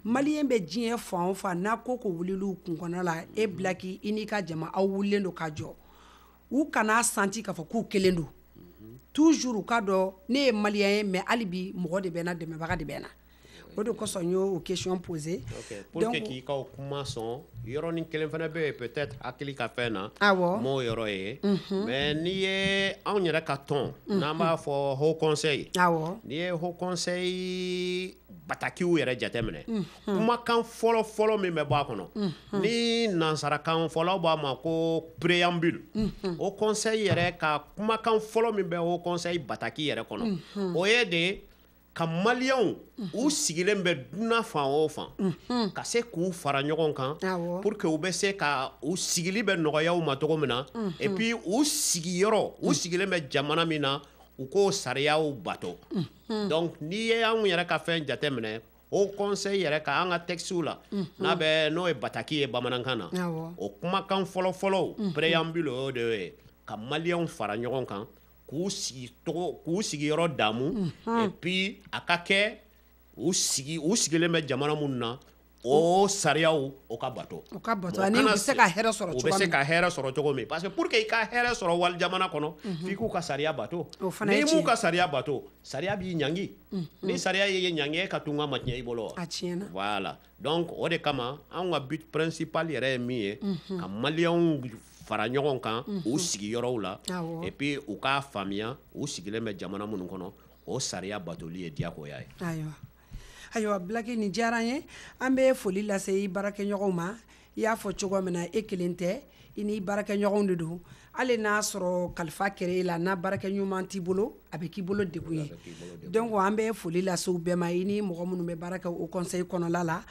Maliyɛn bɛ diɲɛ fan o fan n'a ko ko wulil'u kun kɔnɔ la, e Blacky, i n'i ka jama, aw wulilen don ka jɔ. U kana santi k'a fɔ k'u kelen don. Toujours u ka dɔn ne ye maliyɛn ye, mais hali bi mɔgɔ de bɛ n na, dɛmɛbaga de bɛ n na. O de kosɔn n y'o question posé. Ok, pour que k'i ka o kuma sɔn, yɔrɔnin kelen fana bɛ yen, peut-être hakili ka fɛn na, Awɔ. N m'o yɔrɔ ye, mais n'i ye anw yɛrɛ ka tɔn n'an b'a fɔ Haut Conseil, n'i ye Haut Conseil batakiw yɛrɛ jateminɛ, kumakan fɔlɔ fɔlɔ min bɛ bɔ a kɔnɔ, ni nansarakan fɔlaw b'a ma ko préambule, Haut Conseil yɛrɛ ka kumakan fɔlɔ min bɛ Haut Conseil bataki yɛrɛ kɔnɔ, o ye de ka maliyɛnw u sigilen bɛ dunan fan o fan, ka se k'u fara ɲɔgɔn kan pour que u bɛ se ka u sigili bɛ nɔgɔya u ma cogo min na, et puis u sigiyɔrɔ, u sigilen bɛ jamana min na, u k'o sariyaw bato. Donc n'i ye anw yɛrɛ ka fɛn jateminɛ, Haut Conseil yɛrɛ ka an ka texte la, n'a bɛ n'o ye bataki ye bamanankan na, o kumakan fɔlɔ fɔlɔw, préambule, o de ye ka maliyɛnw fara ɲɔgɔn kan, k'u sigi togo, k'u sigiyɔrɔ damu, et puis a ka kɛ u sigi u sigilen bɛ jamana minnu na. O sariyaw, o ka bato. O ka bato, ani u bɛ se ka hɛrɛ sɔrɔ. U bɛ se ka hɛrɛ sɔrɔ cogo min, parce que pour que i ka hɛrɛ sɔrɔ wali jamana kɔnɔ, f'i k'u ka sariya bato. O fana. N'i m'u ka sariya bato, sariya b'i ɲangi. Ni sariya y'i ɲangi, e ka tunga ma tiɲɛ i bolo wa? A tiɲɛna. Voilà, donc o de kama anw ka but principal yɛrɛ ye min ye, ka maliyɛnw fara ɲɔgɔn kan u sigiyɔrɔw la, et puis u k'a faamuya, u sigilen bɛ jamana minnu kɔnɔ, o sariya batoli ye diyagoya ye. Ayiwa, ayiwa Bilaki, nin diyara n ye. An bɛ foli lase i baarakɛɲɔgɔnw ma. I y'a fɔ cogo min na, e kelen tɛ, i ni baarakɛɲɔgɔnw de don. Hali n'a sɔrɔ kalifa kɛra e la, n'a baarakɛ ɲuman t'i bolo, a bɛ k'i bolo degun ye. Donc an bɛ foli lase u bɛɛ ma, i ni mɔgɔ minnu bɛ baara kɛ o conseil kɔnɔla la,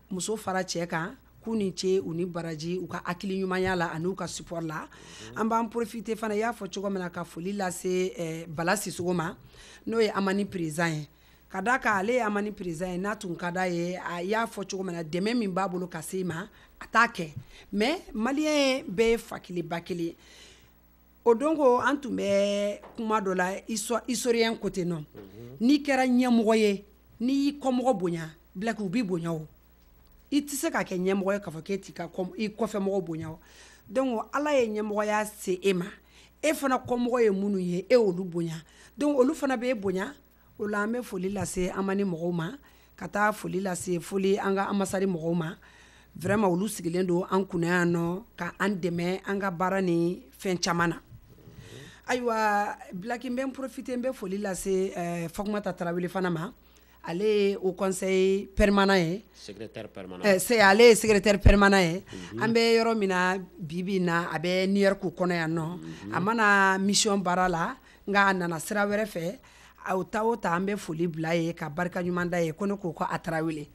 muso fara cɛ kan, k'u ni ce, u ni baraji, u ka hakili ɲumanya la ani u ka support la. An b'an profiter fana, i y'a fɔ cogo min na, ka foli lase Bala Sisogo ma, n'o ye Amani président ye. Ka d'a kan ale ye Amani président ye, n'a tun ka d'a ye, a y'a fɔ cogo min na, dɛmɛ min b'a bolo ka se i ma, a t'a kɛ. Mais maliyɛn bɛɛ ye fa kelen ba kelen. O don ko an tun bɛ kuma dɔ la, historien ko ten nɔ, n'i kɛra ɲɛmɔgɔ ye, n'i y'i kɔmɔgɔ bonya, Bilaki, u b'i bonya. O i tɛ se ka kɛ ɲɛmɔgɔ ye k'a fɔ k'e t'i ka i kɔfɛmɔgɔw bonya. O donc Ala ye ɲɛmɔgɔya se e ma, e fana kɔmɔgɔ ye minnu ye, e y'olu bonya, donc olu fana b'e bonya. O la an bɛ foli lase Amani mɔgɔw ma, ka taa foli lase foli an ka ambassade mɔgɔw ma. Vraiment, olu sigilen don an kunna yan nɔ ka an dɛmɛ an ka baara ni fɛn caman na. Ayiwa Bilaki, n bɛ n profiter, n bɛ foli lase Fatumata Tarawele fana ma. Ale ye o conseil permanent ye. Secrétaire permanent. C'est ale ye secrétaire permanent ye. An bɛ yɔrɔ min na bi bi in na, a bɛ New York kɔnɔ yan nɔ. A mana mission baara la, nka a nana sira wɛrɛ fɛ. O ta o ta, an bɛ foli bila ye ka barika ɲuman da ye ko ne ko ko a Tarawele.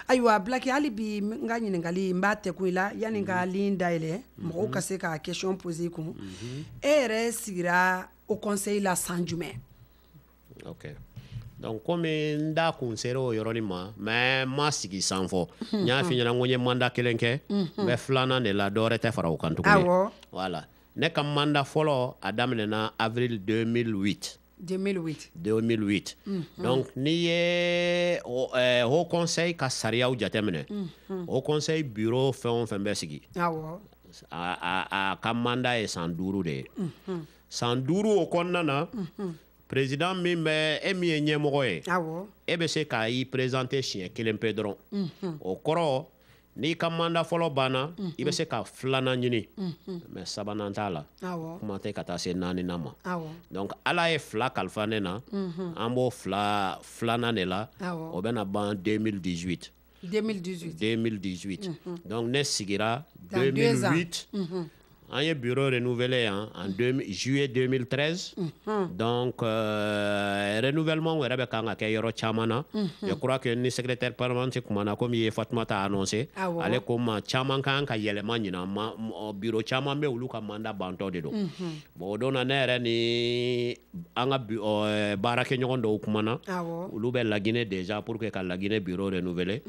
Ayiwa Bilaki, hali bi n ka ɲininkali n b'a tɛku i la yanni n ka ligne dayɛlɛ, mɔgɔw ka se ka question poser i kun. E yɛrɛ sigira o conseil la san jumɛn? Ok, donc komi n da kun sera o yɔrɔnin ma, mais n ma sigi san fɔ. N y'a f'i ɲɛna ko n ye mandat kelen kɛ, n bɛ filanan de la, dɔwɛrɛ tɛ fara o kan tuguni. Voilà, ne ka mandat fɔlɔ, a daminɛna avril 2008. 2008. 2008. Donc n'i ye haut conseil ka sariyaw jateminɛ, haut conseil bureau fɛn o fɛn bɛ sigi, a ka mandat ye san 5 de ye. San 5 o kɔnɔna na, président min bɛ, e min ye ɲɛmɔgɔ ye, e bɛ se k'a i présenter siɲɛ kelen pe dɔrɔn. O kɔrɔ, n'i ka mandat fɔlɔ banna, i bɛ se ka filanan ɲini, mais sabanan t'a la, kuma tɛ ka taa se naaninan ma. Donc Ala ye fila kalifa ne na, an b'o fila filanan de la. O bɛna ban 2018. 2018. 2018. Donc ne sigira Dans 2 ans. 2008. An ye bureau renouvelé yan en juillet 2013. Donc renouvellement yɛrɛ bɛ kan ka kɛ yɔrɔ caman na. Je crois que ni secrétaire permanent kumana, komi i ye Fatumata annoncé, ale ko ma caman kan ka yɛlɛma ɲinan ma, bureau caman bɛ, olu ka mandat bantɔ de don. Bon, o don na, ne yɛrɛ ni an ka baarakɛɲɔgɔn dɔw kumana, olu bɛ Laginɛ déjà pour que ka Laginɛ bureau renouveler.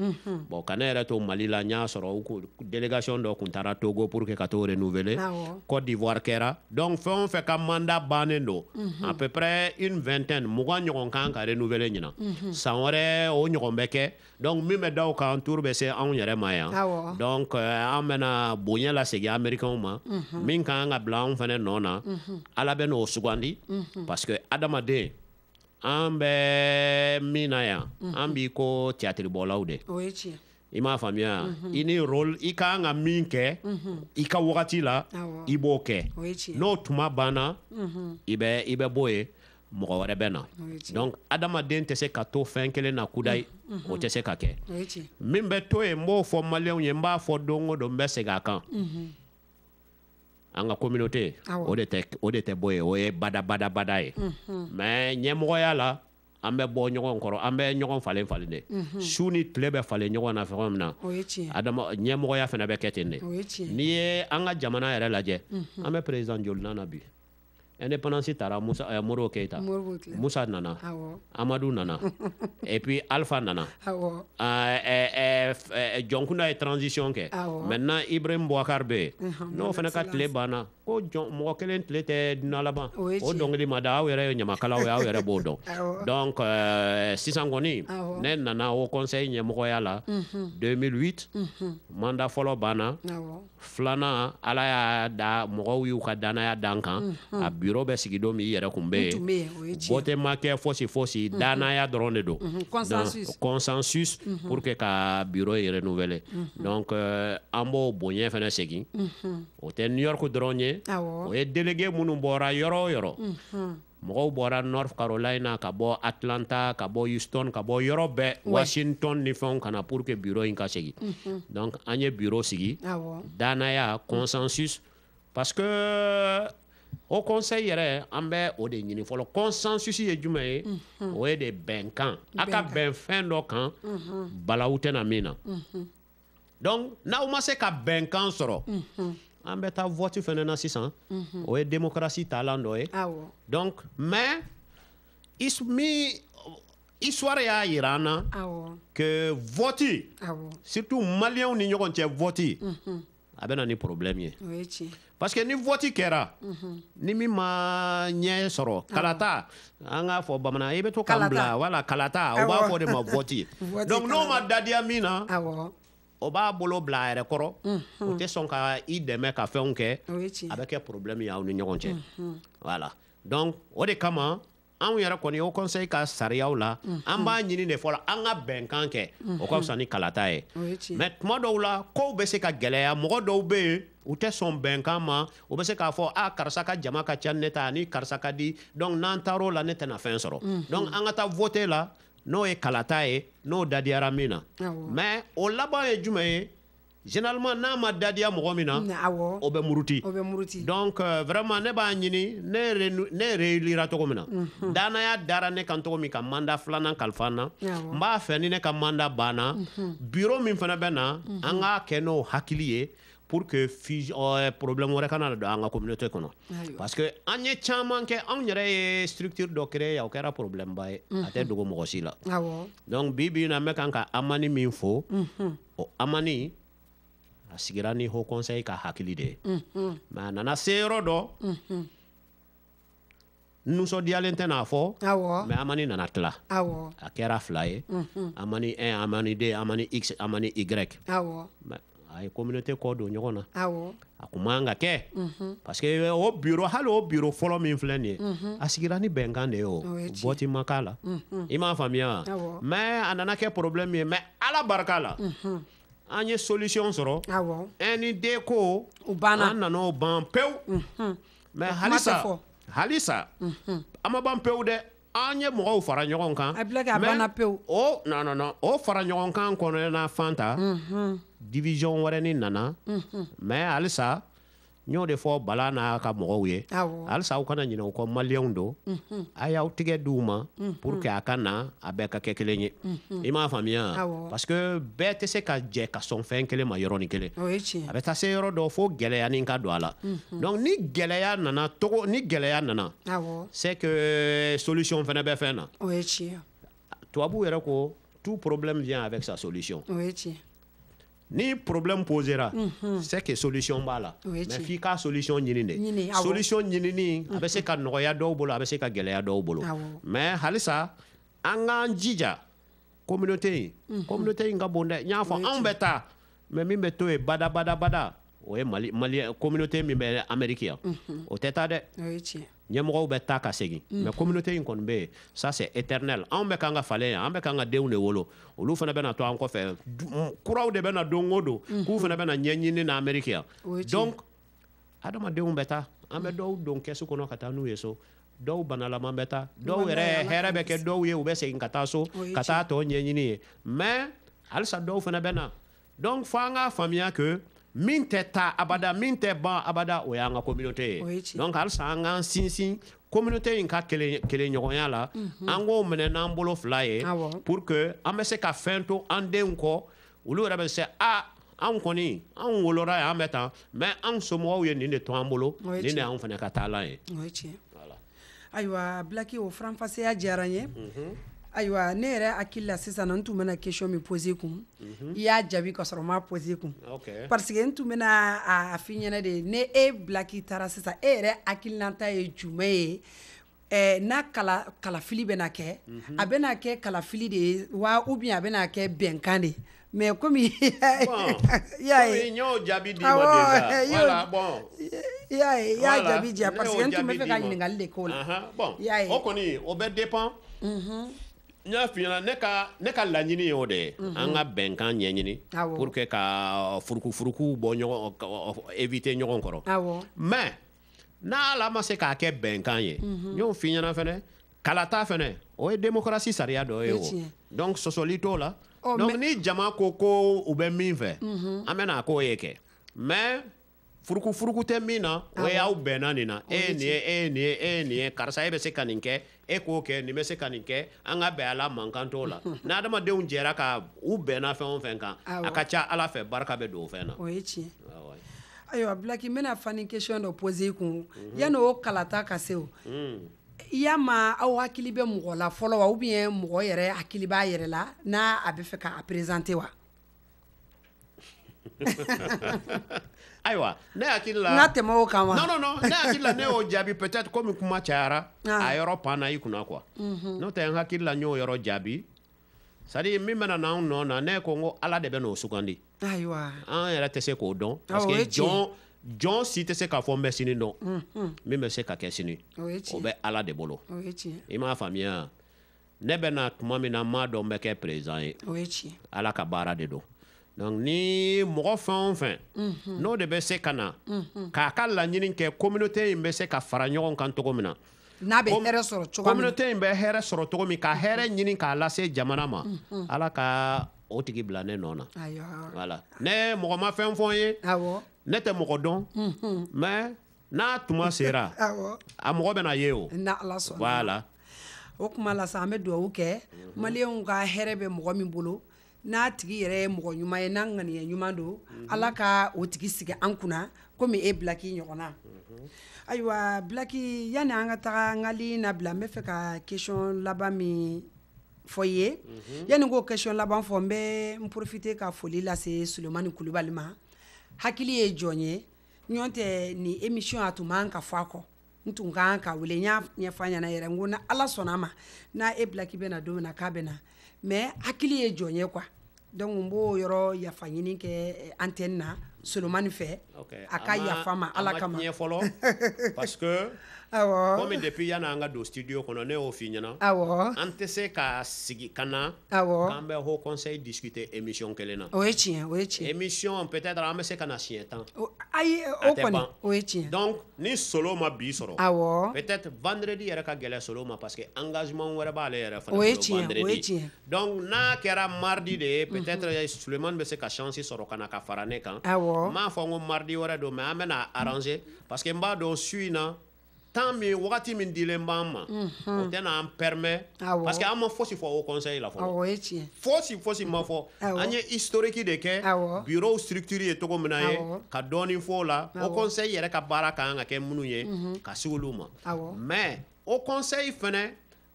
Bon, ka ne yɛrɛ to Mali la, n y'a sɔrɔ u ko délégation dɔ kun taara Togo pour que ka t'o renouveler. Côte d'Ivoire kɛra. Donc fɛn o fɛn ka mandat bannen don, à peu près une vingtaine, 20 ɲɔgɔn kan ka renouveler ɲinan. San wɛrɛ o ɲɔgɔn bɛ kɛ. Donc min bɛ da o kan, tour bɛ se anw yɛrɛ ma yan. Donc an bɛna bonya lasegin américains ma. Min kan ka bila anw fɛnɛ nɔ na, Ala bɛ n'o sugandi, parce que adamaden, an bɛ min na yan, an b'i ko théâtre bɔlaw de. O ye tiɲɛ. I m'a faamuya? I ni rôle i kan ka min kɛ i ka wagati la, i b'o kɛ. O ye tiɲɛ. N'o tuma banna, i bɛ bɔ yen, mɔgɔ wɛrɛ bɛ na. O ye tiɲɛ. Donc adamaden tɛ se ka to fɛn kelen na kudayi, o tɛ se ka kɛ. O ye tiɲɛ. Min bɛ to yen, n b'o fɔ maliyɛnw ye, n b'a fɔ don o don, n bɛ segin a kan, an ka communauté, o de tɛ bɔ yen, o ye badabadabada ye. Mais ɲɛmɔgɔya la, an bɛ bɔ ɲɔgɔn kɔrɔ, an bɛ ɲɔgɔn falen falen de. Su ni tile bɛ falen ɲɔgɔn na fɛn min na, O ye tiɲɛ. adama ɲɛmɔgɔya fana bɛ kɛ ten de. O ye tiɲɛ. N'i ye an ka jamana yɛrɛ lajɛ, an bɛ président joli na bi? Indépendance taara, Musa, Modibo Keïta, Musa nana, Amadu nana et puis Alpha nana. Dioncounda ye transition kɛ. Maintenant Ibrahim Boubacar bɛ yen, n'o fana ka tile banna, ko jɔn mɔgɔ kelen tile tɛ dunan laban, o dɔnkili ma da. Aw yɛrɛ ye ɲamakalaw ye, aw yɛrɛ b'o dɔn. Donc sisan kɔni, ne nana Haut Conseil ɲɛmɔgɔya la 2008. Mandat fɔlɔ banna, filanan, Ala y'a da, mɔgɔw y'u ka danaya dan kan. A bureau bɛ sigi don min, i yɛrɛ kun bɛ yen. Vote ma kɛ fosi fosi, danaya dɔrɔn de don, consensus pour que ka bureau in renouveler. Donc an b'o bonya fana segin. O tɛ New York dɔrɔn ye, o ye délégué minnu bɔra yɔrɔ o yɔrɔ. Mɔgɔw bɔra North Carolina, ka bɔ Atlanta, ka bɔ Houston, ka bɔ yɔrɔ bɛɛ, Washington ni fɛnw, ka na pour que bureau in ka segi. Donc an ye bureau sigi, danaya, consensus, parce que Haut Conseil yɛrɛ, an bɛ o de ɲini fɔlɔ. Consensus ye jumɛn ye? O ye de bɛnkan, a ka bɛn fɛn dɔ kan, balawu tɛna min na. Donc n'aw ma se ka bɛnkan sɔrɔ, an bɛ taa vote fɛnɛ na sisan. O ye démocratie taalan dɔ ye. Donc mais min histoire y'a yira an na que vote, surtout maliyɛnw ni ɲɔgɔn cɛ vote, a bɛ na ni problème ye, parce que ni vote kɛra, ni min ma ɲɛ sɔrɔ, kalata, an k'a fɔ bamanan, i bɛ to k'an bila, wala kalata, o b'a fɔ de ma vote. Donc n'o ma dadiya min na, o b'a bolo bila a yɛrɛ kɔrɔ, o tɛ sɔn ka i dɛmɛ ka fɛnw kɛ, a bɛ kɛ problème ye aw ni ɲɔgɔn cɛ. Voilà, donc o de kama anw yɛrɛ kɔni, Haut Conseil ka sariyaw la, an b'a ɲini de fɔlɔ an ka bɛnkan kɛ, o ka fisa ni kalata ye. Mais tuma dɔw la, kow bɛ se ka gɛlɛya, mɔgɔ dɔw bɛ yen, u tɛ sɔn bɛnkan ma. U bɛ se k'a fɔ a karisa ka jama ka ca ni ne ta, ani karisa ka di, donc n'an taar'o la, ne tɛna fɛn sɔrɔ, donc an ka taa voter la, n'o ye kalata ye, n'o dadiyara min na. Mais o laban ye jumɛn ye? Généralement, n'a ma dadiya mɔgɔ min na, o bɛ muruti. Donc vraiment, ne b'a ɲini, ne réélira cogo min na, danaya dara ne kan cogo min ka mandat filanan kalifa n na, n b'a fɛ ni ne ka mandat banna, bureau min fana bɛ na, an k'a kɛ n'o hakili ye pour que problème wɛrɛ kana don an ka communauté kɔnɔ, parce que an ye caman kɛ, anw yɛrɛ ye structure dɔ créer, o kɛra problème ba ye, a tɛ dogo mɔgɔ si la. Donc bi bi in na, n bɛ kan ka Amani min fo, o Amani a sigira ni Haut Conseil ka hakili de ye. Mais a nana se yɔrɔ dɔ, nisɔndiyalen tɛ n'a fɔ, mais Amani nana tila, a kɛra fila ye, Amani 1, Amani 2, Amani X, Amani Y. Mais a ye communauté kɔ don ɲɔgɔn na. A kun man ka kɛ, parce que o bureau, hali o bureau fɔlɔ min filɛ nin ye, a sigira ni bɛnkan de ye, o vote ma k'a la, i m'a faamuya? Mais a nana kɛ problème ye. Mais Ala barika la, an ye solution sɔrɔ. Un ni deux ko, an nana o ban pewu. Mais halisa, halisa an ma ban pewu dɛ, an ye mɔgɔw fara ɲɔgɔn kan. A bila kɛ a banna pewu. O non, non, non, o fara ɲɔgɔn kan kɔnɔ na fan ta, division wɛrɛ ni nana. Mais halisa, n y'o de fɔ Bala n'a ka mɔgɔw ye, halisa aw kana ɲinɛ u kɔ, maliyɛnw don, a y'aw tigɛ d'u ma pour que a ka na a bɛɛ ka kɛ kelen ye, i m'a faamuya? Parce que bɛɛ tɛ se ka jɛ ka sɔn fɛn kelen ma yɔrɔnin kelen. A bɛ taa se yɔrɔ dɔ fo gɛlɛya ka don a la. Donc ni gɛlɛya nana togo, ni gɛlɛya nana, c'est que solution fana bɛ fɛn na. Tubabuw yɛrɛ ko tout problème vient avec sa solution. Ni problème posera, c'est que solution b'a la. Mais f'i ka solution ɲini de. Solution ɲinini, a bɛ se ka nɔgɔya dɔw bolo, a bɛ se ka gɛlɛya dɔw bolo. Mais halisa an k'an jija communauté in, communauté in ka bon dɛ. N y'a fɔ, anw bɛ taa, mais min bɛ to yen bada bada bada, o ye Mali, Mali communauté min bɛ Amérique yan, o tɛ taa dɛ. Ɲɛmɔgɔw bɛ taa ka segin, mais communauté in kɔni bɛ yen, ça c'est éternel. Anw bɛ kan ka falen yan, an bɛ kan ka denw de wolo, olu fana bɛna to an kɔfɛ, kuraw de bɛna don o don, k'u fana bɛna ɲɛɲini na Amérique yan. Donc adamadenw bɛ taa, an bɛ dɔw don kɛsu kɔnɔ ka taa n'u ye so, dɔw banalaman bɛ taa, dɔw yɛrɛ hɛrɛ bɛ kɛ dɔw ye, u bɛ segin ka taa so ka taa tɔ ɲɛɲini ye. Mais halisa dɔw fana bɛ na. Donc fo an k'a faamuya que min tɛ taa abada, min tɛ ban abada, o y'an ka communauté ye. Donc halisa an k'an sinsin communauté in ka kelenɲɔgɔnya la, an k'o minɛ n'an bolo fila ye pour que an bɛ se ka fɛn to an denw kɔ, olu yɛrɛ bɛ se a Anw kɔni, anw wolora yan, an bɛ tan, mais anw somɔgɔw ye nin de to an bolo, nin de y'anw fana ka taalan ye. O ye tiɲɛ. Ayiwa Bilaki, o faranfasiya diyara n ye. Ayiwa, ne yɛrɛ hakili la sisan, n tun bɛna question min poser kun, i y'a jaabi ka sɔrɔ n m'a poser kun, parce que n tun bɛna a f'i ɲɛna de, ne e Bilaki taara sisan, e yɛrɛ hakilinata ye jumɛn ye? N'a kalafili bɛna kɛ, a bɛna kɛ kalafili de ye wa, ou bien a bɛna kɛ bɛnkan de ye? Mais komi i y'a ye, n y'o jaabi d'i ma déjà. Voilà, bon. I y'a ye, i y'a jaabi diya, parce que n tun bɛ fɛ ka ɲininkali de k'o la. Bon, o kɔni, o bɛ dépend. N y'a f'i ɲɛna, ne ka laɲini ye o de ye, an ka bɛnkan ɲɛɲini pour que ka furukufurukuw bɔ ɲɔgɔn, éviter ɲɔgɔn kɔrɔ. Mais n'Ala ma se k'a kɛ bɛnkan ye, n y'o f'i ɲɛna fɛnɛ, kalata fɛnɛ, o ye démocratie sariya dɔ ye o. Donc sɔsɔli t'o la. Donc ni jama ko ko u bɛ min fɛ, an bɛna k'o ye kɛ, mais furukufuruku tɛ min na, o ye aw bɛnna nin na, e ye nin ye, e ye nin ye, e ye nin ye, karisa e bɛ se ka nin kɛ, e k'o kɛ, nin bɛ se ka nin kɛ, an ka bɛn a la, mankan t'o la. N'adamadenw jɛra ka u bɛnna fɛn o fɛn kan, a ka ca Ala fɛ, barika bɛ don o fɛn na. O ye tiɲɛ. Ayiwa Bilaki, n bɛna fani question dɔ poser i kun yanni o kalata ka se. O y'a ma, aw hakili bɛ mɔgɔ la fɔlɔ wa, ou bien mɔgɔ yɛrɛ hakili b'a yɛrɛ la n'a a bɛ fɛ k'a présenter wa? Ayiwa, ne hakili la n ka tɛmɛ o kan wa? Non, non, non, ne hakili la, ne y'o jaabi. Peut-être komi kuma cayara, a yɔrɔ panna i kunna quoi. N'o tɛ, n hakili la, n y'o yɔrɔ jaabi. C'est à dire, min bɛna n'anw nɔ na, ne ko n ko Ala de bɛ n'o sugandi. An yɛrɛ tɛ se k'o dɔn, parce que jɔn jɔn si tɛ se k'a fɔ n bɛ sini dɔn. Min bɛ se ka kɛ sini, o bɛ Ala de bolo. I m'a faamuya? Ne bɛ na tuma min na, n m'a dɔn n bɛ kɛ président ye. Ala ka baara de don. Donc ni mɔgɔ fɛn o fɛn n'o de bɛ se ka na k'a ka laɲini kɛ, communauté in bɛ se ka fara ɲɔgɔn kan cogo min na, n'a bɛ hɛrɛ sɔrɔ cogo min, communauté in bɛ hɛrɛ sɔrɔ cogo min, ka hɛrɛ ɲini k'a lase jamana ma, Ala ka o tigi bila ne nɔ na. Voilà, ne mɔgɔ ma fɛn fɔ n ye, ne tɛ mɔgɔ dɔn, mais n'a tuma sera, a mɔgɔ bɛna ye o. N'Ala sɔnna. Voilà. O kuma la sa, an bɛ dugawu kɛ maliyɛnw ka hɛrɛ bɛ mɔgɔ min bolo, n'a tigi yɛrɛ ye mɔgɔ ɲuman ye, n'a ŋaniya ɲuman don, Ala ka o tigi sigi an kunna komi e Bilaki ɲɔgɔnna. Ayiwa Bilaki, yanni an ka taga n ka ligne labila, n bɛ fɛ ka question laban min fɔ i ye. Yanni n k'o question laban fɔ, n bɛ n profiter ka foli lase Sulemani Kulubali ma. Hakili ye jɔn ye? Ɲɔn tɛ nin émission, a tun man ka fɔ a kɔ, n tun kan ka wele, n y'a ɲɛfɔ a ɲɛna yɛrɛ, n ko ni Ala sɔnna a ma, n'a e Bilaki bɛ na don min na, k'a bɛ na. Mais hakili ye jɔn ye quoi. Donc n b'o yɔrɔ yafa ɲini kɛ antenne na Solomani fɛ, a ka yafa ma Ala kama. A ma tiɲɛ fɔlɔ, parce que komi depuis yanni an ka don studio kɔnɔ, ne y'o f'i ɲɛna, an tɛ se ka sigi ka na k'an bɛ haut conseil discuter émission kelen na. O ye tiɲɛ, o ye tiɲɛ. Émission, peut-être an bɛ se ka na siɲɛ 10. Ayi, o kɔni, o ye tiɲɛ. Donc ni Solo ma bi sɔrɔ, peut-être vendredi yɛrɛ ka gɛlɛn Solo ma, parce que engagement wɛrɛ b'ale yɛrɛ fana O ye tiɲɛ, o ye tiɲɛ. Donc n'a kɛra mardi de ye, peut-être Sulemani bɛ se ka chance sɔrɔ ka na ka fara ne kan. N m'a fɔ n ko mardi wɛrɛ don, mais an bɛna arranger, parce que n b'a dɔn su in na, temps min, wagati min dilen b'an ma, o tɛna an permet, parce que an ma fosi fɔ haut conseil la fɔlɔ. O ye tiɲɛ. Fosi fosi ma fɔ. An ye historique de kɛ, bureau structure ye cogo min na ye, ka dɔɔni fɔ o la, haut conseil yɛrɛ ka baara ka kan ka kɛ minnu ye, ka se olu ma. Mais haut conseil fɛnɛ,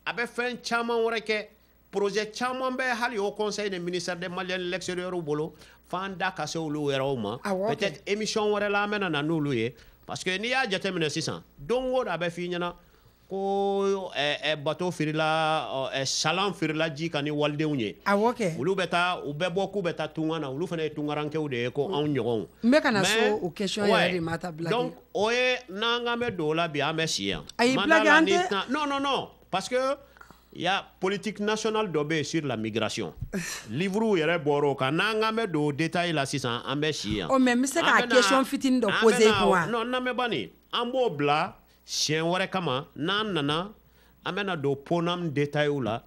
a bɛ fɛn caman wɛrɛ kɛ, projet caman bɛ hali haut conseil ni ministère des Maliens de l'extérieur bolo, f'an da ka se olu yɛrɛw ma. Peut-être émission wɛrɛ la, an bɛna na n'olu ye, parce que n'i y'a jateminɛ sisan, don o don a bɛ f'i ɲɛna ko bateau firila, salan firila ji kan ni walidenw ye. Awɔ kɛ. Olu bɛ taa, u bɛ bɔ k'u bɛ taa tunga na, olu fana ye tunkarankew de ye ko anw ɲɔgɔnw. N bɛ ka na so o question yɛrɛ de ma ta, Bilaki. Donc o ye n'an k'an bɛ don o la bi, an bɛ si yan. Ayi Bilaki, an tɛ. Non, non, non, parce que il y a politique nationale dɔ bɛ yen sur la migration. Livre yɛrɛ bɔra o kan, n'an k'an bɛ don o détail la sisan, an bɛ si yan. Ɔ mais n bɛ se ka question fitinin dɔ poser i kun wa? Non, n'an bɛ ban nin, an b'o bila siɲɛ wɛrɛ kama. N'an nana, an bɛna don PONAM détail la.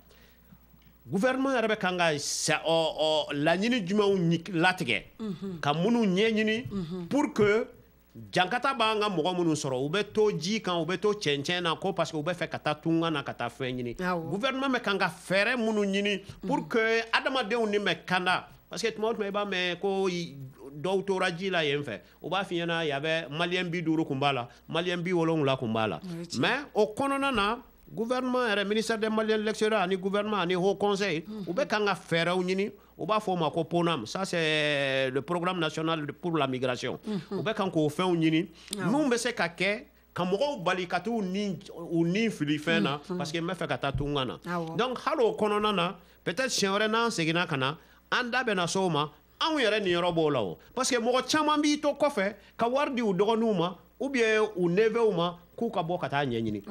Gouvernement yɛrɛ bɛ kan ka laɲini jumɛnw latigɛ, ka minnu ɲɛɲini pour que jankata b'an ka mɔgɔ minnu sɔrɔ, u bɛ to ji kan, u bɛ to cɛncɛn na ko parce que u bɛ fɛ ka taa tunga na, ka taa fɛn ɲini. Gouvernement bɛ kan ka fɛɛrɛ minnu ɲini pour que adamadenw ni bɛ kanda, parce que tuma o tuma i b'a mɛn ko dɔw tora ji la yen fɛ, u b'a f'i ɲɛna yabɛ Malien 50 kun b'a la, Malien 70 kun b'a la. Mais o kɔnɔna na, gouvernement yɛrɛ, ministère des Maliens de l'extérieur ani gouvernement ani haut conseil, u bɛ kan ka fɛɛrɛw ɲini. U b'a fɔ o ma ko PONAM, ça c'est le programme national pour la migration. U bɛ kan k'o fɛnw ɲini mun bɛ se ka kɛ ka mɔgɔw bali ka t'u ni u ni fili fɛn na, parce que n bɛ fɛ ka taa tunga na. Donc hali o kɔnɔna na, peut-être siɲɛ wɛrɛ n'an seginna ka na, an da bɛna se o ma. Anw yɛrɛ niyɔrɔ b'o la o, parce que mɔgɔ caman b'i to kɔfɛ ka wari di u dɔgɔninw ma ou bien u neveu ma k'u ka bɔ ka taa ɲɛɲini.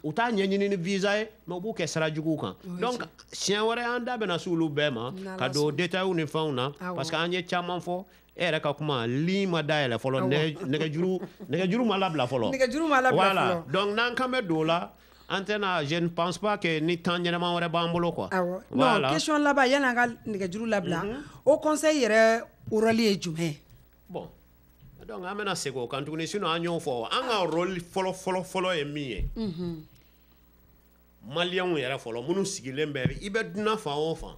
U t'a ɲɛɲini ni visa ye, mais u b'u kɛ sira juguw kan. Donc siɲɛ wɛrɛ an da bɛna se olu bɛɛ ma ka don détails ni fɛnw na, parce que an ye caman fɔ. E yɛrɛ ka kuma ligne ma dayɛlɛ fɔlɔ, nɛgɛjuru ma labila fɔlɔ. Nɛgɛjuru ma labila fɔlɔ. Voilà, donc n'an kan bɛ don o la, an tɛna, je ne pense pas que ni temps ɲɛnama wɛrɛ b'an bolo quoi. Awɔ. Non, question laban yanni an ka nɛgɛjuru labila, o conseil yɛrɛ rôle ye jumɛn ye? Bon, donc an bɛna segin o kan tuguni, sinon an y'o fɔ. An ka rôle fɔlɔ fɔlɔ fɔlɔ ye min ye, Malienw yɛrɛ fɔlɔ minnu sigilen bɛ, i bɛ dunan fan o fan,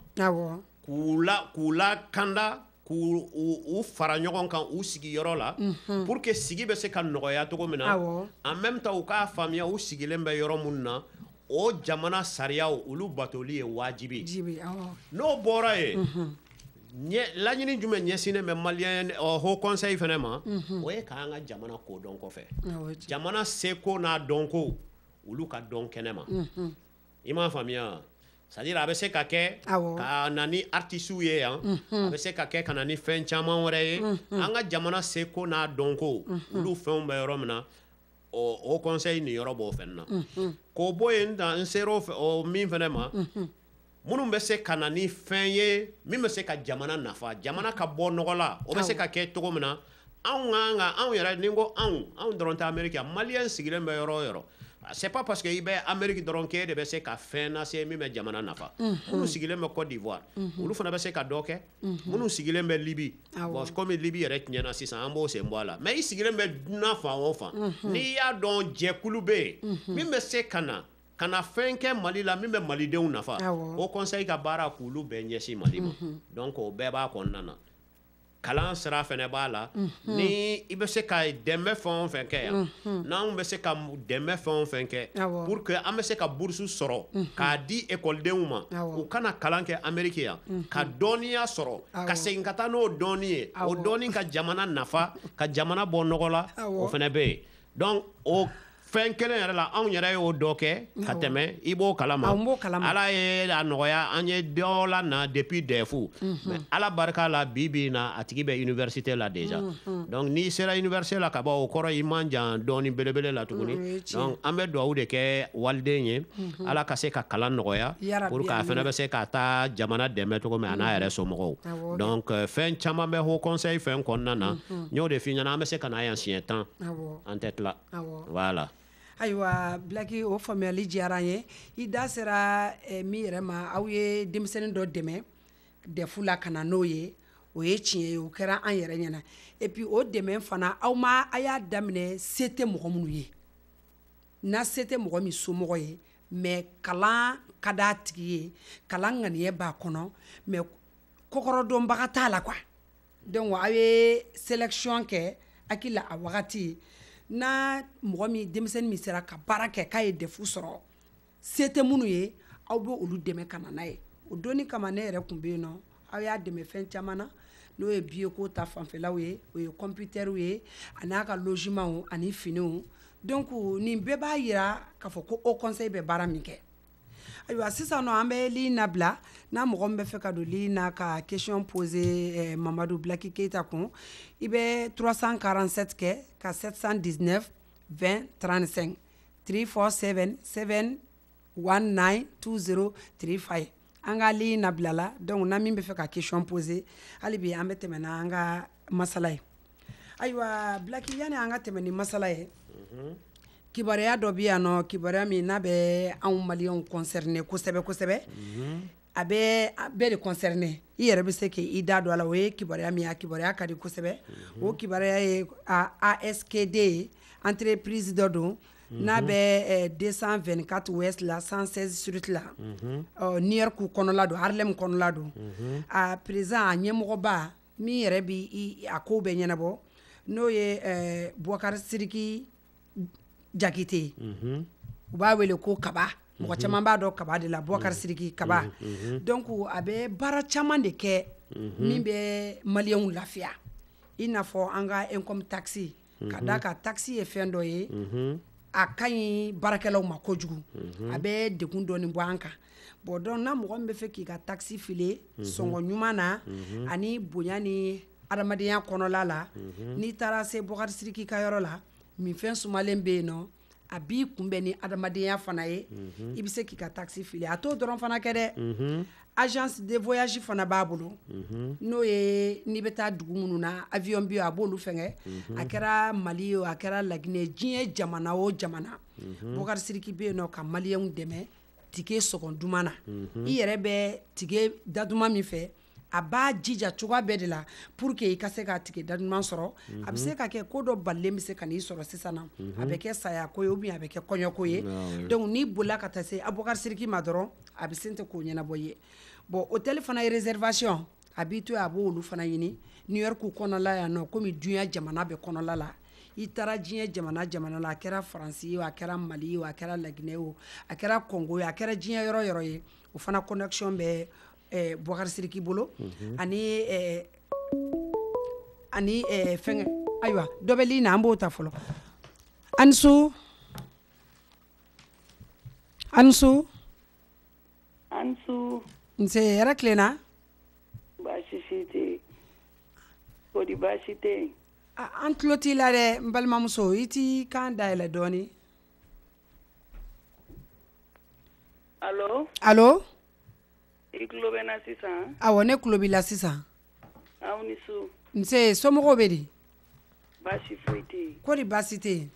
k'u lakanda, k'u u fara ɲɔgɔn kan u sigiyɔrɔ la, pour que sigi bɛ se ka nɔgɔya cogo min na. En même temps, u k'a faamuya u sigilen bɛ yɔrɔ minnu na, o jamana sariyaw olu batoli ye wajibi. N'o bɔra yen, laɲini jumɛn ɲɛsinnen bɛ Malien haut conseil fɛnɛ ma? O ye k'an ka jamana kodɔn kɔfɛ, jamana seko n'a dɔnko olu ka dɔn kɛnɛ ma. I m'a faamuya? C'est-à-dire a bɛ se ka kɛ ka na ni artistes ye yan, a bɛ se ka kɛ ka na ni fɛn caman wɛrɛ ye. An ka jamana seko n'a dɔnko olu fɛnw bɛ yɔrɔ min na, o conseil nin yɔrɔ b'o fɛn na. K'o bɔ yen, n ser'o o min fɛnɛ ma, minnu bɛ se ka na ni fɛn ye min bɛ se ka jamana nafa, jamana ka bɔ nɔgɔ la, o bɛ se ka kɛ cogo min na. Anw kan ka anw yɛrɛ, ni n ko anw, anw dɔrɔn tɛ Amérique yan, Malien sigilen bɛ yɔrɔ o yɔrɔ. C'est pas parce que i bɛ Amérique dɔrɔn k'e de bɛ se ka fɛn lase min bɛ jamana nafa. Minnu sigilen bɛ Côte d'Ivoire, olu fana bɛ se ka dɔ kɛ. Minnu sigilen bɛ Libye, bon, comme Libye yɛrɛ tiɲɛna sisan, an b'o sen bɔ a la. Mais i sigilen bɛ dunan fan o fan, n'i y'a dɔn jɛkulu bɛ yen min bɛ se ka na fɛn kɛ Mali la min bɛ malidenw nafa, o conseil ka baara k'olu bɛɛ ɲɛsin Mali ma. Donc o bɛɛ b'a kɔnɔna na. Kalan sira fɛnɛ b'a la. Ni i bɛ se ka dɛmɛ fɛn o fɛn kɛ yan, n'anw bɛ se ka dɛmɛ fɛn o fɛn kɛ pour que an bɛ se ka bourse sɔrɔ k'a di ekɔlidenw ma, u kana kalan kɛ Amérique yan, ka dɔnniya sɔrɔ, ka segin ka taa n'o dɔnni ye, o dɔnni ka jamana nafa, ka jamana bɔ nɔgɔ la, o fɛnɛ bɛ yen. Donc o fɛn kelen yɛrɛ la, anw yɛrɛ y'o dɔ kɛ ka tɛmɛ, i b'o kalama. Ala ye a nɔgɔya an ye dɔ la na depuis DEF, mais Ala barika la, bi bi in na a tigi bɛ université la déjà. Donc n'i sera université la ka ban, o kɔrɔ i man jan dɔɔni belebele la tuguni. Donc an bɛ dugawu de kɛ waliden ye, Ala ka se ka kalan nɔgɔya pour que a fana bɛ se ka taa jamana dɛmɛ cogo min, a n'a yɛrɛ somɔgɔw. Donc fɛn caman bɛ haut conseil fɛn kɔnɔna na, n y'o de f'i ɲɛna, an bɛ se ka na yan siɲɛ 10, an tɛ tila. Voilà. Ayiwa Bilaki, o faamuyali diyara an ye. I da sera min yɛrɛ ma, aw ye denmisɛnnin dɔ dɛmɛ DEF la ka na n'o ye, o ye tiɲɛ ye, o kɛra an yɛrɛ ɲɛna. Et puis o dɛmɛ fana, aw ma a y'a daminɛ se tɛ mɔgɔ minnu ye, n'a se tɛ mɔgɔ min somɔgɔ ye, mais kalan ka d'a tigi ye, kalan ŋaniya b'a kɔnɔ, mais kɔkɔrɔdɔnbaga t'a la quoi. Donc aw ye sélection kɛ hakili la a wagati n'a mɔgɔ min, denmisɛnnin min sera ka baara kɛ k'a ye DEF sɔrɔ, se tɛ minnu ye, aw bɛ olu dɛmɛ ka na n'a ye. O donni kama ne yɛrɛ tun bɛ yen nɔ, aw y'a dɛmɛ fɛn caman na, n'o ye billet ko ta fanfɛlaw ye, o ye computer ye, a n'a ka logement ani finiw. Donc nin bɛɛ b'a yira k'a fɔ ko haut conseil bɛ baara min kɛ. Ayiwa sisan nɔ, an bɛ ligne labila. N'a mɔgɔ min bɛ fɛ ka don ligne na ka question poser Mamadu Bilaki Keyita kun, i bɛ 347 kɛ ka 719 20 35, 347 719 20 35. An ka ligne labila la. Donc n'a min bɛ fɛ ka question poser, hali bi an bɛ tɛmɛ n'an ka masala ye. Ayiwa Bilaki, yanni an ka tɛmɛ ni masala ye, kibaruya dɔ bɛ yan nɔ, kibaruya min n'a bɛ anw Malienw concerné kosɛbɛ kosɛbɛ, a bɛ bɛɛ de concerné. I yɛrɛ bɛ se k'i da don a la. O ye kibaruya min ye, a kibaruya ka di kosɛbɛ. O kibaruya ye ASKD ye, entreprise dɔ don n'a bɛ 224 West la, 116 Street la, New York kɔnɔla don, Harlem kɔnɔla don. A président, a ɲɛmɔgɔba min yɛrɛ bi a ko bɛɛ ɲɛnabɔ, n'o ye Boubacar Sidiki Jakite ye. U b'a wele ko Kaba. Mɔgɔ caman b'a dɔn Kaba de la, Boubacar Sidiki Kaba. Donc a bɛ baara caman de kɛ min bɛ maliyɛnw lafiya, i n'a fɔ an ka income taxe. Ka d'a kan taxe ye fɛn dɔ ye, a ka ɲi baarakɛlaw ma kojugu, a bɛ degun dɔɔni bɔ an kan. Bon, donc n'a mɔgɔ min bɛ fɛ k'i ka taxe file sɔngɔ ɲuman na ani bonya ni adamadenya kɔnɔla la, n'i taara se Boubacar Sidiki ka yɔrɔ la, minfɛn sumalen bɛ yen nɔ, a b'i kunbɛn ni adamadenya fana ye, i bɛ se k'i ka taxe file. A t'o dɔrɔn fana kɛ dɛ, agence de voyage fana b'a bolo, n'o ye n'i bɛ taa dugu minnu na, avion bɛ yen, a b'olu fɛngɛ. A kɛra Mali ye o, a kɛra Laginɛ, diɲɛ jamana o jamana, Boubacar Sidiki bɛ yen nɔ ka maliyɛnw dɛmɛ ticket sɔgɔn duman na. I yɛrɛ bɛ ticket da duman min fɛ, a b'a jija cogoya bɛɛ de la pour que i ka se ka ticket da duman sɔrɔ. A bɛ se ka kɛ ko dɔ balilen bɛ se ka n'i sɔrɔ sisan na, a bɛ kɛ saya ko ye ou bien a bɛ kɛ kɔɲɔko ye. Donc n'i bolila ka taa se Boubacar Sidiki ma dɔrɔn, a bɛ sin tɛ k'o ɲɛnabɔ i ye. Bon, hôtel fana ye réservation, a b'i to yen, a b'olu fana ɲini New York kɔnɔla yan nɔ, komi diɲɛ jamana bɛɛ kɔnɔla la. I taara diɲɛ jamana jamana la, a kɛra Faransi ye o, a kɛra Mali ye o, a kɛra Laginɛ ye o, a kɛra Congo ye, a kɛra diɲɛ yɔrɔ yɔrɔ ye, o fana connexion bɛ Boubacar Sidiki bolo. Ani ani fɛngɛ, ayiwa, dɔ bɛ ligne na, an b'o ta fɔlɔ. Ani su, ani su. Ani su. Nse, hɛrɛ tilenna? Baasi si tɛ yen. Kɔri baasi tɛ yen? An tulo t'i la dɛ, n balimamuso, i t'i kan dayɛlɛ dɔɔni. Allo? Allo? I tulo bɛ n na sisan? Awɔ, ne tulo b'i la sisan. Aw ni su. Nse, somɔgɔw bɛ di? Baasi foyi tɛ yen. Kɔri baasi tɛ yen?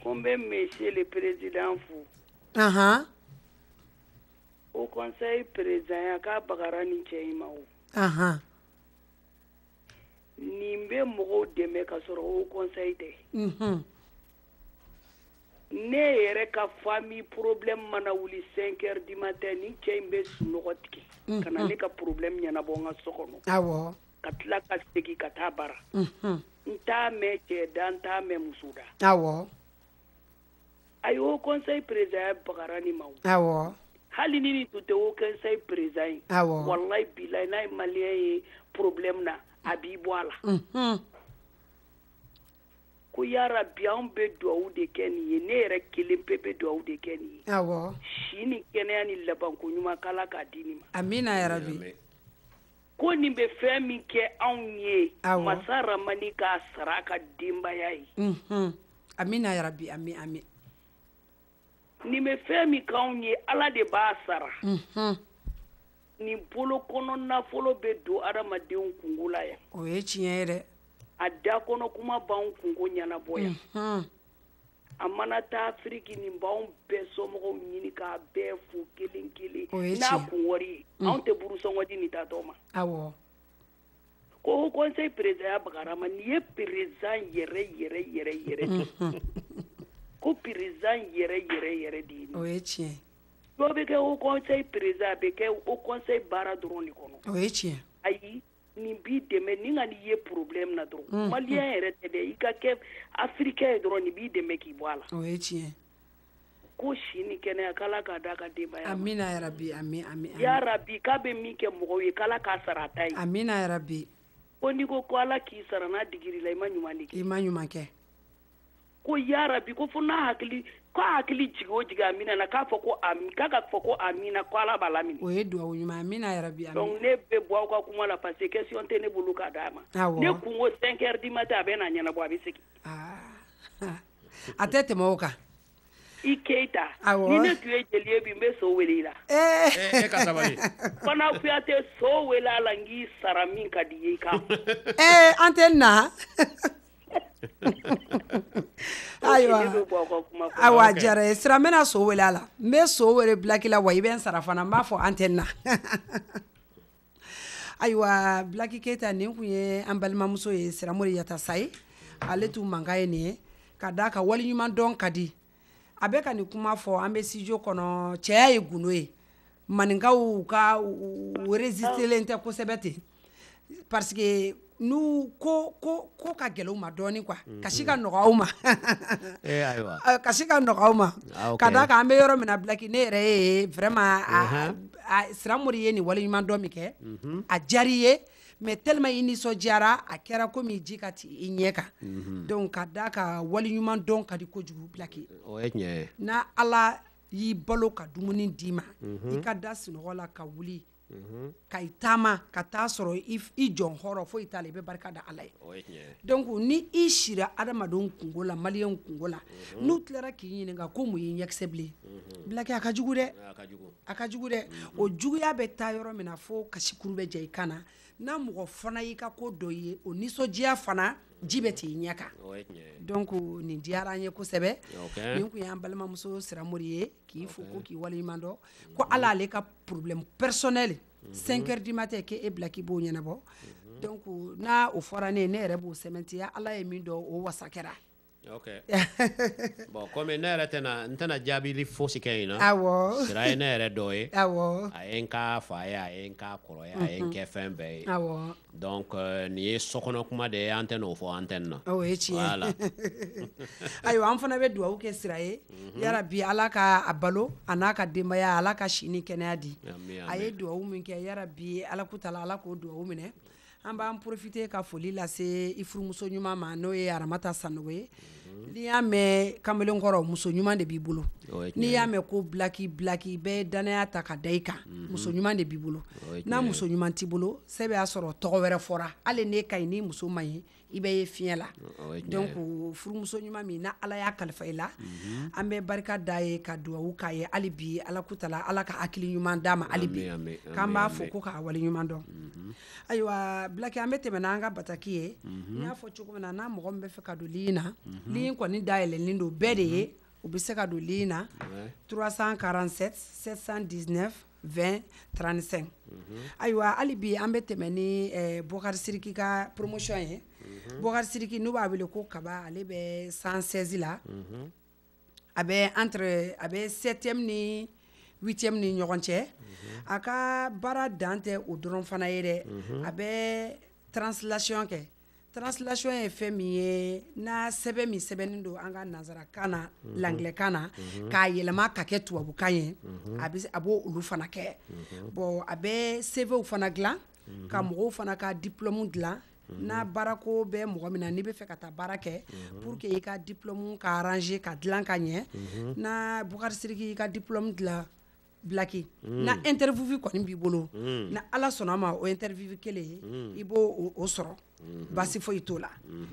Ko n bɛ monsieur le président fo. Ahan. Haut conseil président ya, k'a bagara nin cɛ in ma o. Ahan. Nin bɛ mɔgɔw dɛmɛ ka sɔrɔ haut conseil tɛ. Ne yɛrɛ ka famille problème mana wuli 5 heures du matin, ni cɛ in bɛ sunɔgɔ tigɛ ka na ne ka problème ɲɛnabɔ n ka so kɔnɔ. Awɔ. Ka tila ka segin ka taa bara. N t'a mɛn cɛ da, n t'a mɛn muso da. Awɔ. Ayi, haut conseil président ya bagara nin ma o. Awɔ. Hali ni nin tun tɛ haut conseil président ye. Awɔ. Walayi bilayi, n'a ye maliyɛn ye problème na, a b'i bɔ a la. Ko yarabi, anw bɛ duwawu de kɛ nin ye, ne yɛrɛ kelen pe bɛ duwawu de kɛ nin ye. Awɔ. Si ni kɛnɛya ni labanko ɲuman, k'Ala k'a di nin ma. Amina yarabi. Ko nin bɛ fɛn min kɛ anw ye. Awɔ. Masa Ramani k'a sara a ka denbaya ye. Amina yarabi, ami ami. Nin bɛ fɛn min k'anw ye, Ala de b'a sara. Nin bolo kɔnɔ nafolo bɛ don adamadenw kungo la yan. O ye tiɲɛ ye dɛ. A da kɔnɔ kuma b'anw kungo ɲɛnabɔ yan. A mana taa Afiriki, nin b'anw bɛɛ somɔgɔw ɲini k'a bɛɛ fo kelen kelen. O ye n'a tiɲɛ. kun wari ye, anw tɛ burusɔngɔ di nin tatɔ ma. Awɔ. Ko haut conseil président ya bagara ma, nin ye président yɛrɛ yɛrɛ yɛrɛ yɛrɛ de. Ko président yɛrɛ yɛrɛ yɛrɛ de ye nin. O ye tiɲɛ. Dɔw bɛ kɛ haut conseil président, a bɛ kɛ haut conseil baara dɔrɔn de kɔnɔ. O ye tiɲɛ. Ayi, nin b'i dɛmɛ ni ka n'i ye problème na dɔrɔn. Maliyɛn yɛrɛ tɛ dɛ, i ka kɛ africain ye dɔrɔn, nin b'i dɛmɛ k'i bɔ a la. O ye tiɲɛ. Ko si ni kɛnɛya, k'Ala k'a d'a ka denbaya ma. Amina yarabi, ami ami ami. Yarabi, k'a bɛ min kɛ mɔgɔw ye, k'Ala k'a sara a ta ye. Amina yarabi. Ko n'i ko ko Ala k'i sara, n'a digir'i la, i ma ɲuman de kɛ. I ma ɲuman kɛ. Ko yarabi, ko fo n'a hakili, k'a hakili jigin o jigin amina na, k'a fɔ ko ami, k'a ka fɔ ko amina, ko Ala b'a laminɛ. O ye duwawu ɲuman, amina yarabi, ami. Donc ne bɛ bɔ aw ka kuma la parce que question tɛ ne bolo k'a d'a ma. Awɔ. Ne kun ko 5 heures du matin, a bɛ na ɲɛnabɔ, a bɛ segin. A tɛ tɛmɛ o kan. I Keyita. Awɔ. Ni ne tun ye jeli ye bi, n bɛ so wele i la. Ee. E ka sabali. Fana Kuyate, so wele a la, n k'i sara min ka di i ye i k'a fɔ. Ee, an tɛ na. Ayiwa. Ne bɛ bɔ aw ka kuma kɔnɔ. Ayiwa, a diyara n ye. Sira, n bɛna so wele a la. N bɛ so wele Bilaki la, wa i bɛ n sara fana, n b'a fɔ an tɛ na. Ayiwa, Bilaki Keyita, nin kun ye an balimamuso ye, Siramori Yatasa ye. Ale tun mankan ye nin ye. Ka d'a kan waleɲuman dɔn ka di. A bɛ ka nin kuma fɔ, an bɛ studio kɔnɔ, cɛya ye gundo ye. Maninkaw ka u résister len tɛ kosɛbɛ ten. Parce que n'u ko ko ko ka gɛlɛn u ma dɔɔni quoi, kasi ka nɔgɔ aw ma. Ayiwa. Kasi ka nɔgɔ aw ma. Ah, ok. Ka d'a kan an bɛ yɔrɔ min na, Bilaki, ne yɛrɛ ye vraiment a Siramori ye nin waleɲuman dɔn min kɛ, a diyara i ye, mais tellement i nisɔndiyara, a kɛra komi ji ka ci i ɲɛ kan. Donc ka d'a kan, waleɲuman dɔn ka di kojugu, Bilaki. O ye tiɲɛ ye. N'a Ala y'i balo ka dumuni d'i ma, i ka da sunɔgɔ la ka wuli ka i taama ka taa sɔrɔ i jɔn hɔrɔn foyi t'a la, i bɛ barika da Ala ye. O ye tiɲɛ ye. Donc ni i sira adamadenw kungo la, maliyɛnw kungo la, n'u tilara k'i ɲininka ko mun y'i ɲɛkisɛ bilen, Bilaki, a ka jugu dɛ. A ka jugu. A ka jugu dɛ. O juguya bɛ taa yɔrɔ min na fo kasikuru bɛ jɛ i kan na. N'a mɔgɔ fana y'i ka ko dɔ ye, o nisɔndiya fana ji bɛ t'i ɲɛ kan. O ye tiɲɛ ye. Donc nin diyara an ye kosɛbɛ. Nin tun y'an balimamuso Siramori ye k'i fo ko k'i waleɲuman dɔn ko Ala ale ka problème personnel 5 heures du matin k'e Bilaki b'o ɲɛnabɔ. Donc n'a o fɔra ne ye, ne yɛrɛ b'o sɛmɛntiya. Ala ye min dɔn, o wasa kɛra. Ok, bon, komi ne yɛrɛ tɛna, n tɛna jaabili fosi kɛ yen na. Sira ye ne yɛrɛ dɔ ye. A ye n k'a fa ye, a ye n k'a kɔrɔ ye, a ye n kɛ fɛn bɛɛ ye. Donc nin ye sokɔnɔ kuma de ye, an tɛ n'o fɔ antenne na. O ye tiɲɛ ye. Voilà. Ayiwa, an fana bɛ dugawu kɛ Sira ye, yarabi Ala ka a balo a n'a ka denbaya, Ala ka si ni kɛnɛya di. Ami. A ye dugawu min kɛ, yarabi Ala kutala, Ala k'o dugawu minɛ. An b'an profiter ka foli lase i furumuso ɲuman ma, n'o ye Aramata Sanogo ye. N'i y'a mɛn kamalenkɔrɔ, muso ɲuman de b'i bolo. O ye tiɲɛ N'i y'a ye. mɛn ko Bilaki, Bilaki bɛɛ ye danaya ta ka da i kan, muso ɲuman de b'i bolo. O ye N'a tiɲɛ ye. muso ɲuman t'i bolo, sɛbɛn y'a sɔrɔ tɔgɔ wɛrɛ fɔra. Hali n'e ka ɲi, ni muso man ɲi, i bɛ ye fiɲɛ la. O ye tiɲɛ Donc ye. furumuso ɲuman min na Ala y'a kalifa i la, an bɛ barika da ye ka dugawu k'a ye hali bi, Ala kutala, Ala ka hakili ɲuman d'a ma hali bi. Ami, ami. K'an Ami. b'a fɔ Ami. ko k'a wale ɲuman dɔn. Ayiwa Bilaki, an bɛ tɛmɛ n'an ka bataki ye. N y'a fɔ cogo min na, n'a mɔgɔ min bɛ fɛ ka don ligne na, ligne kɔni dayɛlɛlen don bɛɛ de ye, u bɛ se ka don ligne na 347 719 20 35. Ayiwa, hali bi an bɛ tɛmɛ ni Bɔkari Siriki ka promotion ye. Bɔkari Siriki, n'u b'a wele ko Kaba, ale bɛ 116 la. A bɛ entre, a bɛ 7e ni 8e ni ɲɔgɔn cɛ. A ka baara dan tɛ o dɔrɔn fana ye dɛ, a bɛ translation kɛ. Translation ye fɛn min ye, n'a sɛbɛn min sɛbɛnnen don an ka nanzarakan na, l'anglais-kan na, k'a yɛlɛma ka kɛ tubabukan ye, a bɛ a b'o olu fana kɛ. Bon, a bɛ CVw fana dilan, ka mɔgɔw fana ka diplôme dilan. N'a baarako bɛ mɔgɔ min na, n'i bɛ fɛ ka taa baara kɛ, pour que i ka diplôme ka arranger ka dilan ka ɲɛ, n'a Bukari Siriki i ka diplôme dilan, Bilaki, na interview kɔni b'i bolo, na Ala sɔnna a ma, o interview kelen i b'o o sɔrɔ, baasi foyi t'o la.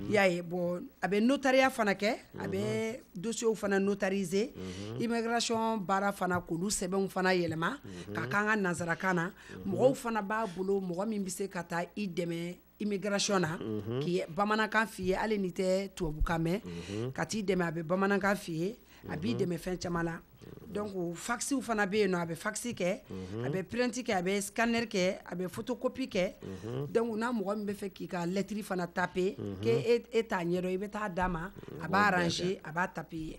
I y'a ye. Bon, a bɛ notariat fana kɛ, a bɛ dossier fana notariser, immigration baara fana, k'olu sɛbɛnw fana yɛlɛma ka k'an ka nanzarakan na. Mɔgɔw fana b'a bolo, mɔgɔ min bɛ se ka taa i dɛmɛ immigration na, k'i bamanankan f'i ye, hali n'i tɛ tubabukan mɛn, ka t'i dɛmɛ, a bɛ bamanankan f'i ye, a b'i dɛmɛ fɛn caman na. Donc faxiw fana bɛ yen nɔ, a bɛ faxi kɛ, a bɛ print kɛ, a bɛ scanner kɛ, a bɛ photocopie kɛ. Donc n'a mɔgɔ min bɛ fɛ k'i ka lettre fana taper, k'e e t'a ɲɛdɔn, i bɛ taa d'a ma, a b'a arranger, a b'a taper i ye.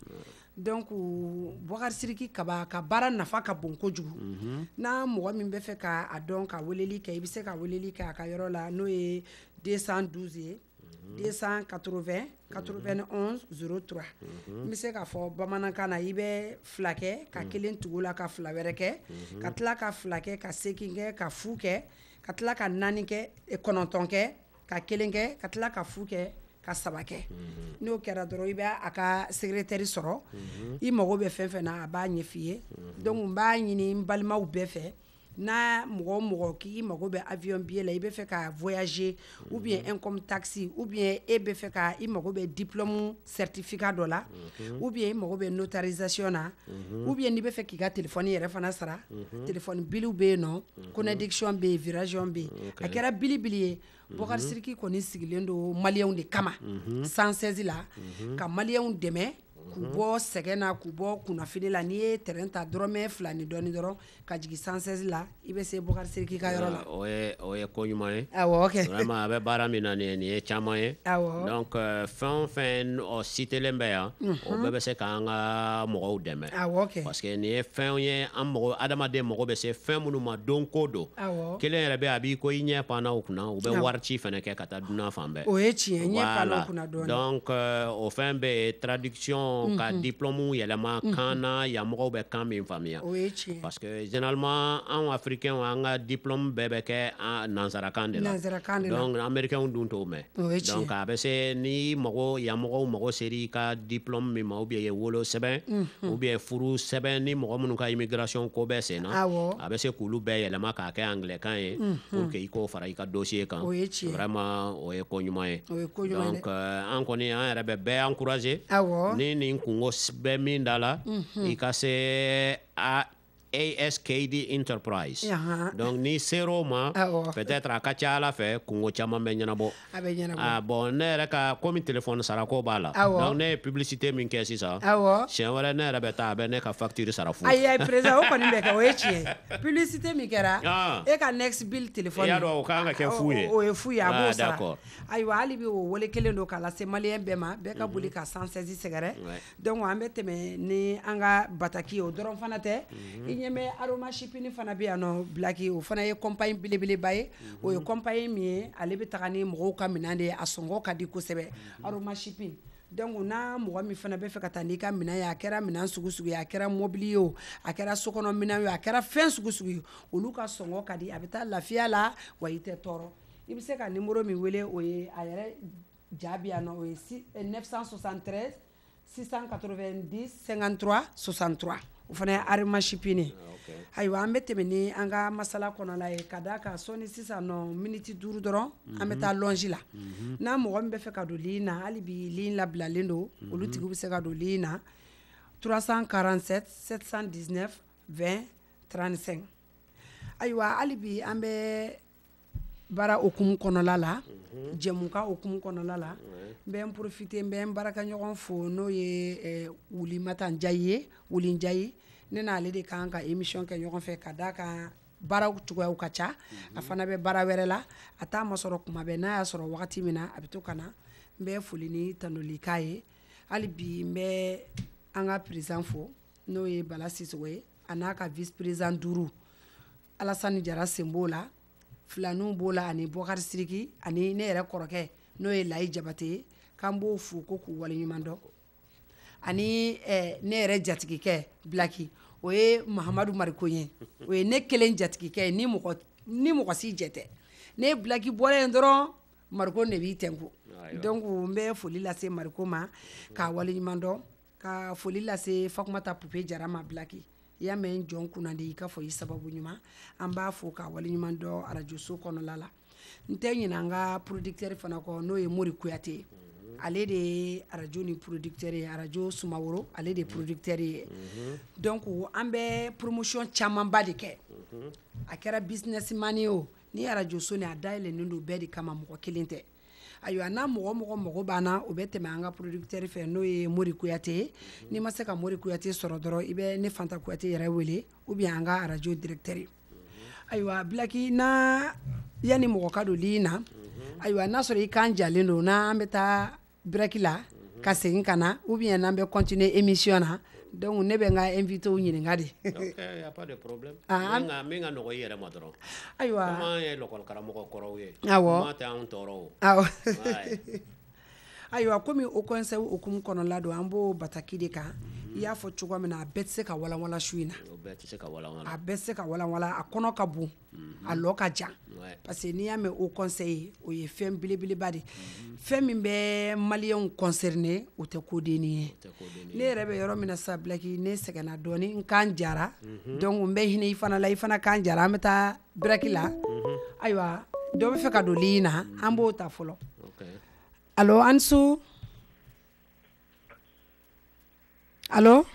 Donc Bɔkari Siriki Kaba ka baara nafa ka bon kojugu. N'a mɔgɔ min bɛ fɛ k'a dɔn, ka weleli kɛ, i bɛ se ka weleli kɛ a ka yɔrɔ la, n'o ye 212 ye, 280 91 03. N bɛ se k'a fɔ bamanankan na, i bɛ fila kɛ ka kelen tugu la, ka fila wɛrɛ kɛ, ka tila ka fila kɛ, ka seegin kɛ, ka fu kɛ, ka tila ka naani kɛ, kɔnɔntɔn kɛ, ka kelen kɛ, ka tila ka fu kɛ, ka saba kɛ. N'o kɛra dɔrɔn, i bɛ a ka secrétaire sɔrɔ. I mago bɛ fɛn fɛn na, a b'a ɲɛf'i ye. Donc n b'a ɲini n balimaw bɛɛ fɛ, n'a mɔgɔ o mɔgɔ k'i mago bɛ avion billet la, i bɛ fɛ ka voyager, ou bien income taxe, ou bien e bɛ fɛ ka i mago bɛ diplôme certificat dɔ la, ou bien i mago bɛ notarisation na, ou bien n'i bɛ fɛ k'i ka téléphone yɛrɛ fana sara, téléphone biliw bɛ yen nɔ, connexion bɛ yen, Verizon bɛ yen, a kɛra bili bili ye. Bɔkari Siriki kɔni sigilen don maliyɛnw de kama 116 la, ka maliyɛnw dɛmɛ. K'u bɔ sɛgɛn na, k'u bɔ kunnafili la. N'i ye terrain ta dɔrɔmɛ 2 ni dɔɔni dɔrɔn ka jigin 116 la, i bɛ se Bukari Sidiki ka yɔrɔ la. O ye ko ɲuman ye. Awɔ, ok. Vraiment, a bɛ baara min na nin ye caman ye. Awɔ. Donc fɛn o fɛn citelen bɛ yan, o bɛɛ bɛ se k'an ka mɔgɔw dɛmɛ. Awɔ, ok. Parce que nin ye fɛnw ye, an mɔgɔ adamaden mago bɛ se fɛn minnu ma don ko don. Awɔ. Kelen yɛrɛ bɛ, a b'i ko i ɲɛ panna o kunna, u bɛ wari ci fɛnɛ kɛ ka taa dunan fan bɛɛ. O ye tiɲɛ, ɲɛ panna o kunna dɔɔnin. Donc o fɛn bɛɛ ye traduction, ka diplôme yɛlɛma kan na, yan mɔgɔw bɛ kan min faamuya. O ye tiɲɛ. Parce que généralement anw africains, an ka diplôme bɛɛ bɛ kɛ nansarakan de la. Nansarakan de la. Donc américains dun t'o mɛn. O ye tiɲɛ. Donc a bɛ se ni mɔgɔ yan mɔgɔw mago ser'i ka diplôme min ma, ou bien wolo sɛbɛn, ou bien furu sɛbɛn, ni mɔgɔ minnu ka immigration ko bɛɛ sen na, a bɛ se k'olu bɛɛ yɛlɛma k'a kɛ anglais kan ye, pour que i k'o fara i ka dossier kan. O ye tiɲɛ. Vraiment, o ye ko ɲuman ye. O ye ko ɲuman ye. Donc an kɔni, an yɛrɛ bɛ bɛɛ encourager. Awɔ. Ni nin kungo bɛ min da la, i ka se a ASKD Enterprise. Donc ni ser'o ma, peut-être a ka ca Ala fɛ, kungo caman bɛ ɲɛnabɔ. A bɛ ɲɛnabɔ. Ah bon, ne yɛrɛ ka komi téléphone sarako b'a la. Donc ne ye publicité min kɛ sisan. Siɲɛ wɛrɛ ne yɛrɛ bɛ taa, a bɛ ne ka facture sara fu. Ayi, président, o kɔni bɛ kɛ, o ye tiɲɛ ye. Publicité min kɛra, e ka next bill téléphone. I y'a dɔn o kan ka kɛ fu ye. O ye fu ye, a b'o sara. Ayiwa, hali bi o wele kelen don k'a lase maliyɛn bɛɛ ma, bɛɛ ka boli ka 116 sɛgɛrɛ. Donc an bɛ tɛmɛ ni an ka bataki ye, o dɔrɔn fana tɛ. I ɲɛ bɛ Aroma Shipping fana bɛ yan nɔ, Blaki, o fana ye compagnie belebeleba ye. O ye compagnie min ye, ale bɛ taga ni mɔgɔw ka minɛn de ye, a sɔngɔ ka di kosɛbɛ. Aroma Shipping. Donc n'a mɔgɔ min fana bɛ fɛ ka taa n'i ka minɛn ye, a kɛra minɛn sugu sugu ye, a kɛra mobili ye o, a kɛra sokɔnɔ minɛn ye, a kɛra fɛn sugu sugu ye, olu ka sɔngɔ ka di, a bɛ taa lafiya la, wa i tɛ tɔɔrɔ. I bɛ se ka numéro min wele, o ye a yɛrɛ jaabi yan nɔ, o ye 973 690 53 63. O fana ye Aroma Shipping ye. Ayiwa, an bɛ tɛmɛ ni an ka masala kɔnɔla ye, ka d'a kan sɔnni sisan nɔ miniti 5 dɔrɔn, an bɛ taa longe la. N'a mɔgɔ min bɛ fɛ ka don ligne na, hali bi ligne labilalen don, olu tigiw bɛ se ka don ligne na 347 719 20 35. Ayiwa, hali bi an bɛ baara okumu kɔnɔla la, jɛmukan okumu kɔnɔla la. N bɛ n profiter, n bɛ n baarakɛɲɔgɔn fo, n'o ye Wulimata Njayi ye, Wuli Njayi. Ne n'ale de kan ka émission kɛ ɲɔgɔn fɛ, ka d'a kan baaraw cogoyaw ka ca. A fana bɛ baara wɛrɛ la, a t'a masɔrɔ kuma bɛɛ, n'a y'a sɔrɔ wagati min na a bɛ to ka na. N bɛ foli ni tanuli k'a ye. Hali bi n bɛ an ka président fo, n'o ye Bala Sisoko ye, a n'a ka vice président 5, Alasani Jara sen b'o la, Filaniw b'o la, ani Bɔkari Sidiki, ani ne yɛrɛ kɔrɔkɛ n'o ye Layi Jabate ye, k'an b'o fo ko k'u waleɲuman dɔn. Ani ne yɛrɛ jatigikɛ Blaki, o ye Mahamadu Mariko ye, o ye ne kelen jatigikɛ ye, ni mɔgɔ si jɛ tɛ. Ne Blaki bɔra yen dɔrɔn, Mariko de b'i tɛnku. Donc n bɛ foli lase Mariko ma, k'a waleɲuman dɔn, ka foli lase Fatumata Pupe Jara ma. Blaki, i y'a mɛn jɔn kunnandi, i ka fɔ i sababu ɲuman, an b'a fo k'a waleɲuman dɔn arajoso kɔnɔla la. N tɛ ɲinɛ an ka producteur fana kɔ, n'o ye Mori Kuyate ye. Ale de ye arajo ni producteur ye, arajo Sumaworo, ale de ye producteur ye. Donc an bɛ promotion camanba de kɛ. A kɛra businessman ye o, ni arajoso ni a dayɛlɛnnen don bɛɛ de kama, mɔgɔ kelen tɛ. Ayiwa, n'a mɔgɔ mɔgɔ mago b'an na, o bɛ tɛmɛ an ka producteur fɛ, n'o ye Mori Kuyate ye. N'i ma se ka Mori Kuyate sɔrɔ dɔrɔn, i bɛ ne Fanta Kuyate yɛrɛ wele, ou bien an ka arajo directeur. Ayiwa, Blaki, n'a yanni mɔgɔ ka don ligne na, ayiwa, n'a sɔrɔ i kan jalen don, n'an bɛ taa break la ka segin ka na, ou bien n'an bɛ continuer émission na. Donc ne bɛ n ka invité ɲininka de. Ok, y a pas de problème. Min ka nɔgɔ i yɛrɛ ma dɔrɔn. Ayiwa. Komi an ye l'école karamɔgɔ kɔrɔw ye. Awɔ. Kuma tɛ anw tɔɔrɔ o. Awɔ. Ayiwa, komi o conseil okumu kɔnɔla don, an b'o bataki de kan. I y'a fɔ cogo min na, a bɛɛ tɛ se ka walanwalan su in na. O bɛɛ tɛ se ka walanwalan. A bɛɛ tɛ se ka walanwalan, a kɔnɔ ka bon, a lɔ ka jan. Parce que n'i y'a mɛn o conseil, o ye fɛn belebeleba de ye. Fɛn min bɛ maliyɛnw concerné, o tɛ kodenni ye. Ne yɛrɛ bɛ yɔrɔ min na sisan, Blaki, ne sɛgɛnna dɔɔni, n kan jara. Donc n bɛ hinɛ i fana la, i fana kan jara, an bɛ taa break la. Ayiwa, dɔ bɛ fɛ ka don ligne na, an b'o ta fɔlɔ. Allo, an su. Allo.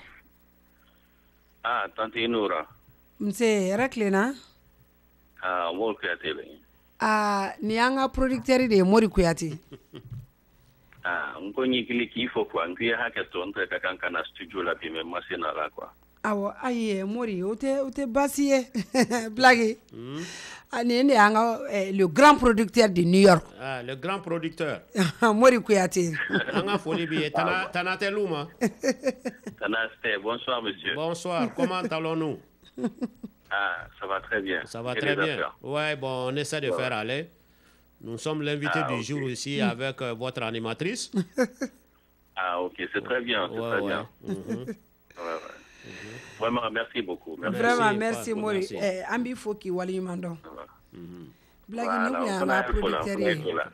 Ah, tante Nora. Nse, hɛrɛ tilenna. Ah, Mori Kuyate bɛ. Ah, nin y'an ka producteur de ye, Mori Kuyate. Ah, n ko n y'i k'i fo quoi, n k'i ye hakɛ to, n tɛ ka kan ka na studio la bi, mais ma se na la quoi. Awɔ, ayi, Mori, o tɛ baasi ye. Blague, nin de y'an ka le grand producteur de New York. Ah, le grand producteur. Mori Kouyaté. An ka foli b'i ye. Tana, tana tɛ l'u ma. Tana tɛ, bonsoir monsieur. Bonsoir, comment allons-nous? Ah, ça va très bien. Ça va Et très les bien. affaires? Ouais, bon, on essaie de faire aller. Nous sommes l'invité du jour ici avec votre animatrice. Ah, ok, c'est très bien, c'est très bien. Ouais. Vraiment, merci beaucoup. Merci. Vraiment, Merci, merci Mori. merci. An b'i fo k'i waleɲuman dɔn. Blague, Voilà, ni kun y'an on ka a il faut là, producteur on a il ye. faut là.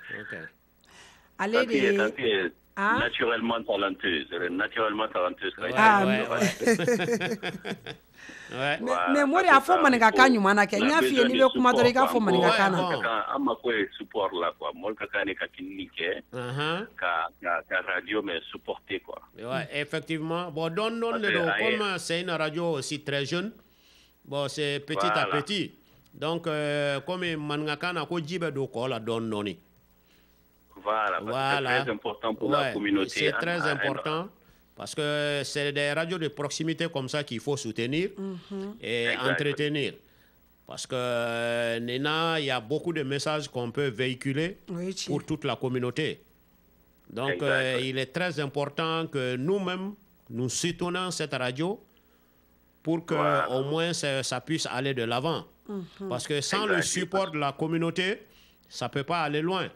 Ale de Tantie, ye tantie est Ah? naturellement talentueuse. Elle est naturellement talentueuse. Ah, Ouais. Mais Mori, a fɔ maninkakan ɲuman na kɛ. N y'a f'i ye, n'i bɛ kuma dɔrɔn, i k'a fɔ maninkakan na. Ouais, bon. An mako ye support la quoi. Mɔgɔ ka kan de ka kinni kɛ ka radio mais supporter quoi. Ouais, effectivement. Bon, donne, donne Parce le que, dos. aïe. Comme c'est une radio aussi très jeune, bon, c'est petit à petit. Donc, comme maninkakan na ko ji bɛ don kɔ la dɔɔni dɔɔni. Voilà, parce que c'est très important pour la communauté. C'est très important parce que c'est des radios de proximité comme ça qu'il faut soutenir et Exact. entretenir. Parce que Nina, il y a beaucoup de messages qu'on peut véhiculer pour toute la communauté. Donc, Exact. Il est très important que nous-mêmes, nous soutenons cette radio pour que au moins ça puisse aller de l'avant. Parce que sans le support de la communauté, ça ne peut pas aller loin.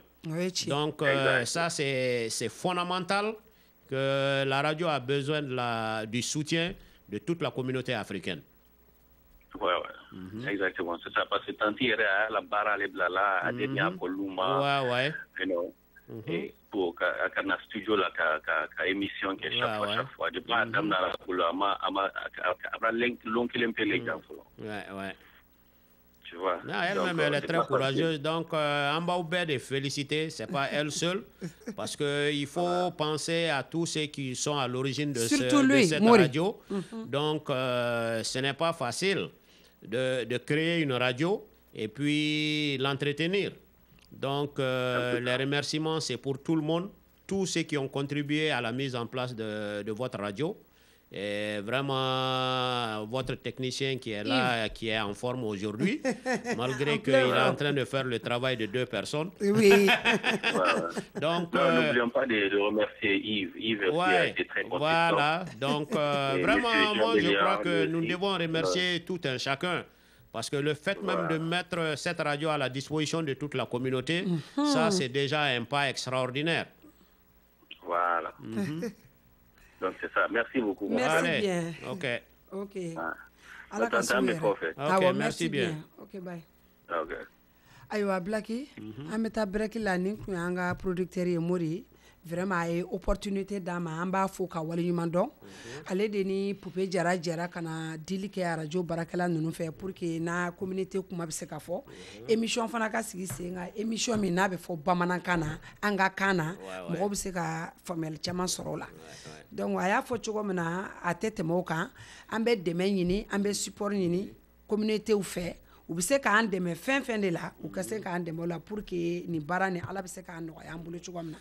Donc, ça, c'est fondamental que la radio a besoin du soutien de toute la communauté africaine. Ouais. Exactement, c'est ça. Parce que tantie yɛrɛ a y'a la baara ale bila la a den y'a kɔliw ma. Et pour ka na studio la ka émission kɛ chaque fois, chaque fois. Depuis a daminɛ la bolo a ma a ma a ma lon kelen pe le jan fɔlɔ. Tu vois. Non, elle-même, Donc, elle est c'est très pas facile. courageuse. Donc, an b'aw bɛɛ de féliciter. C'est pas elle seule. Parce qu'il faut penser à tous ceux qui sont à l'origine Surtout de lui, cette Mori. radio. Donc, ce n'est pas facile de créer une radio et puis l'entretenir. Donc, les remerciements, c'est pour tout le monde, tous ceux qui ont contribué à la mise en place de votre radio. Et vraiment, votre technicien qui est là, qui est en forme aujourd'hui, malgré En qu'il plein est en forme. train de faire le travail de deux personnes. Donc, Non, n'oublions pas de remercier Yves. Yves aussi a été très consistant. Voilà. Donc, Et vraiment, monsieur moi, je Jean crois Béliard, que lui nous aussi. devons remercier tout un chacun. Parce que le fait même de mettre cette radio à la disposition de toute la communauté, ça, c'est déjà un pas extraordinaire. Voilà. Donc, c'est ça. Merci beaucoup. Merci Allez. bien. Ok. Ok. Ah. Ala ka Attends, su mais yɛrɛ. kɔfɛ. Ok, Awɔ, merci bien. Ok, bye. Ok. Ayiwa Blaki, an bɛ taa break la. Nin kun y'an ka producteur ye, Mori. Vraiment, a ye opportunité d'an ma, an b'a fo ka waleɲuman dɔn. Ale de ni Pupe Jara jɛra ka na dili kɛ radio baarakɛla ninnu fɛ pour que n'a communauté kuma bɛ se ka fɔ, émission fana ka sigi sen kan, émission min n'a bɛ fɔ bamanankan na, an ka kan na, mɔgɔw bɛ se ka faamuyali caman sɔrɔ o la. Donc a y'a fɔ cogo min na, a tɛ tɛmɛ o kan. An bɛ dɛmɛ ɲini, an bɛ support ɲini communauté fɛ. U bɛ se k'an dɛmɛ fɛn fɛn de la, u ka se k'an dɛmɛ o la pour que nin baara nin, Ala bɛ se k'a nɔgɔya an bolo cogo min na.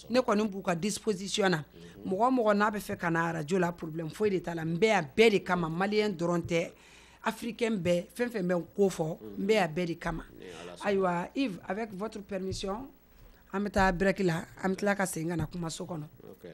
Ne kɔni b'u ka disposition na. Mɔgɔ o mɔgɔ n'a bɛ fɛ ka na radio la, problème foyi de t'a la. N bɛ yan bɛɛ de kama. Malien dɔrɔn tɛ, africain bɛɛ, fɛn fɛn bɛ n ko fɔ, n bɛ yan bɛɛ de kama. Ayiwa Yves, avec votre permission, an bɛ taa break la, an bɛ tila ka segin ka na kumaso kɔnɔ. Ok.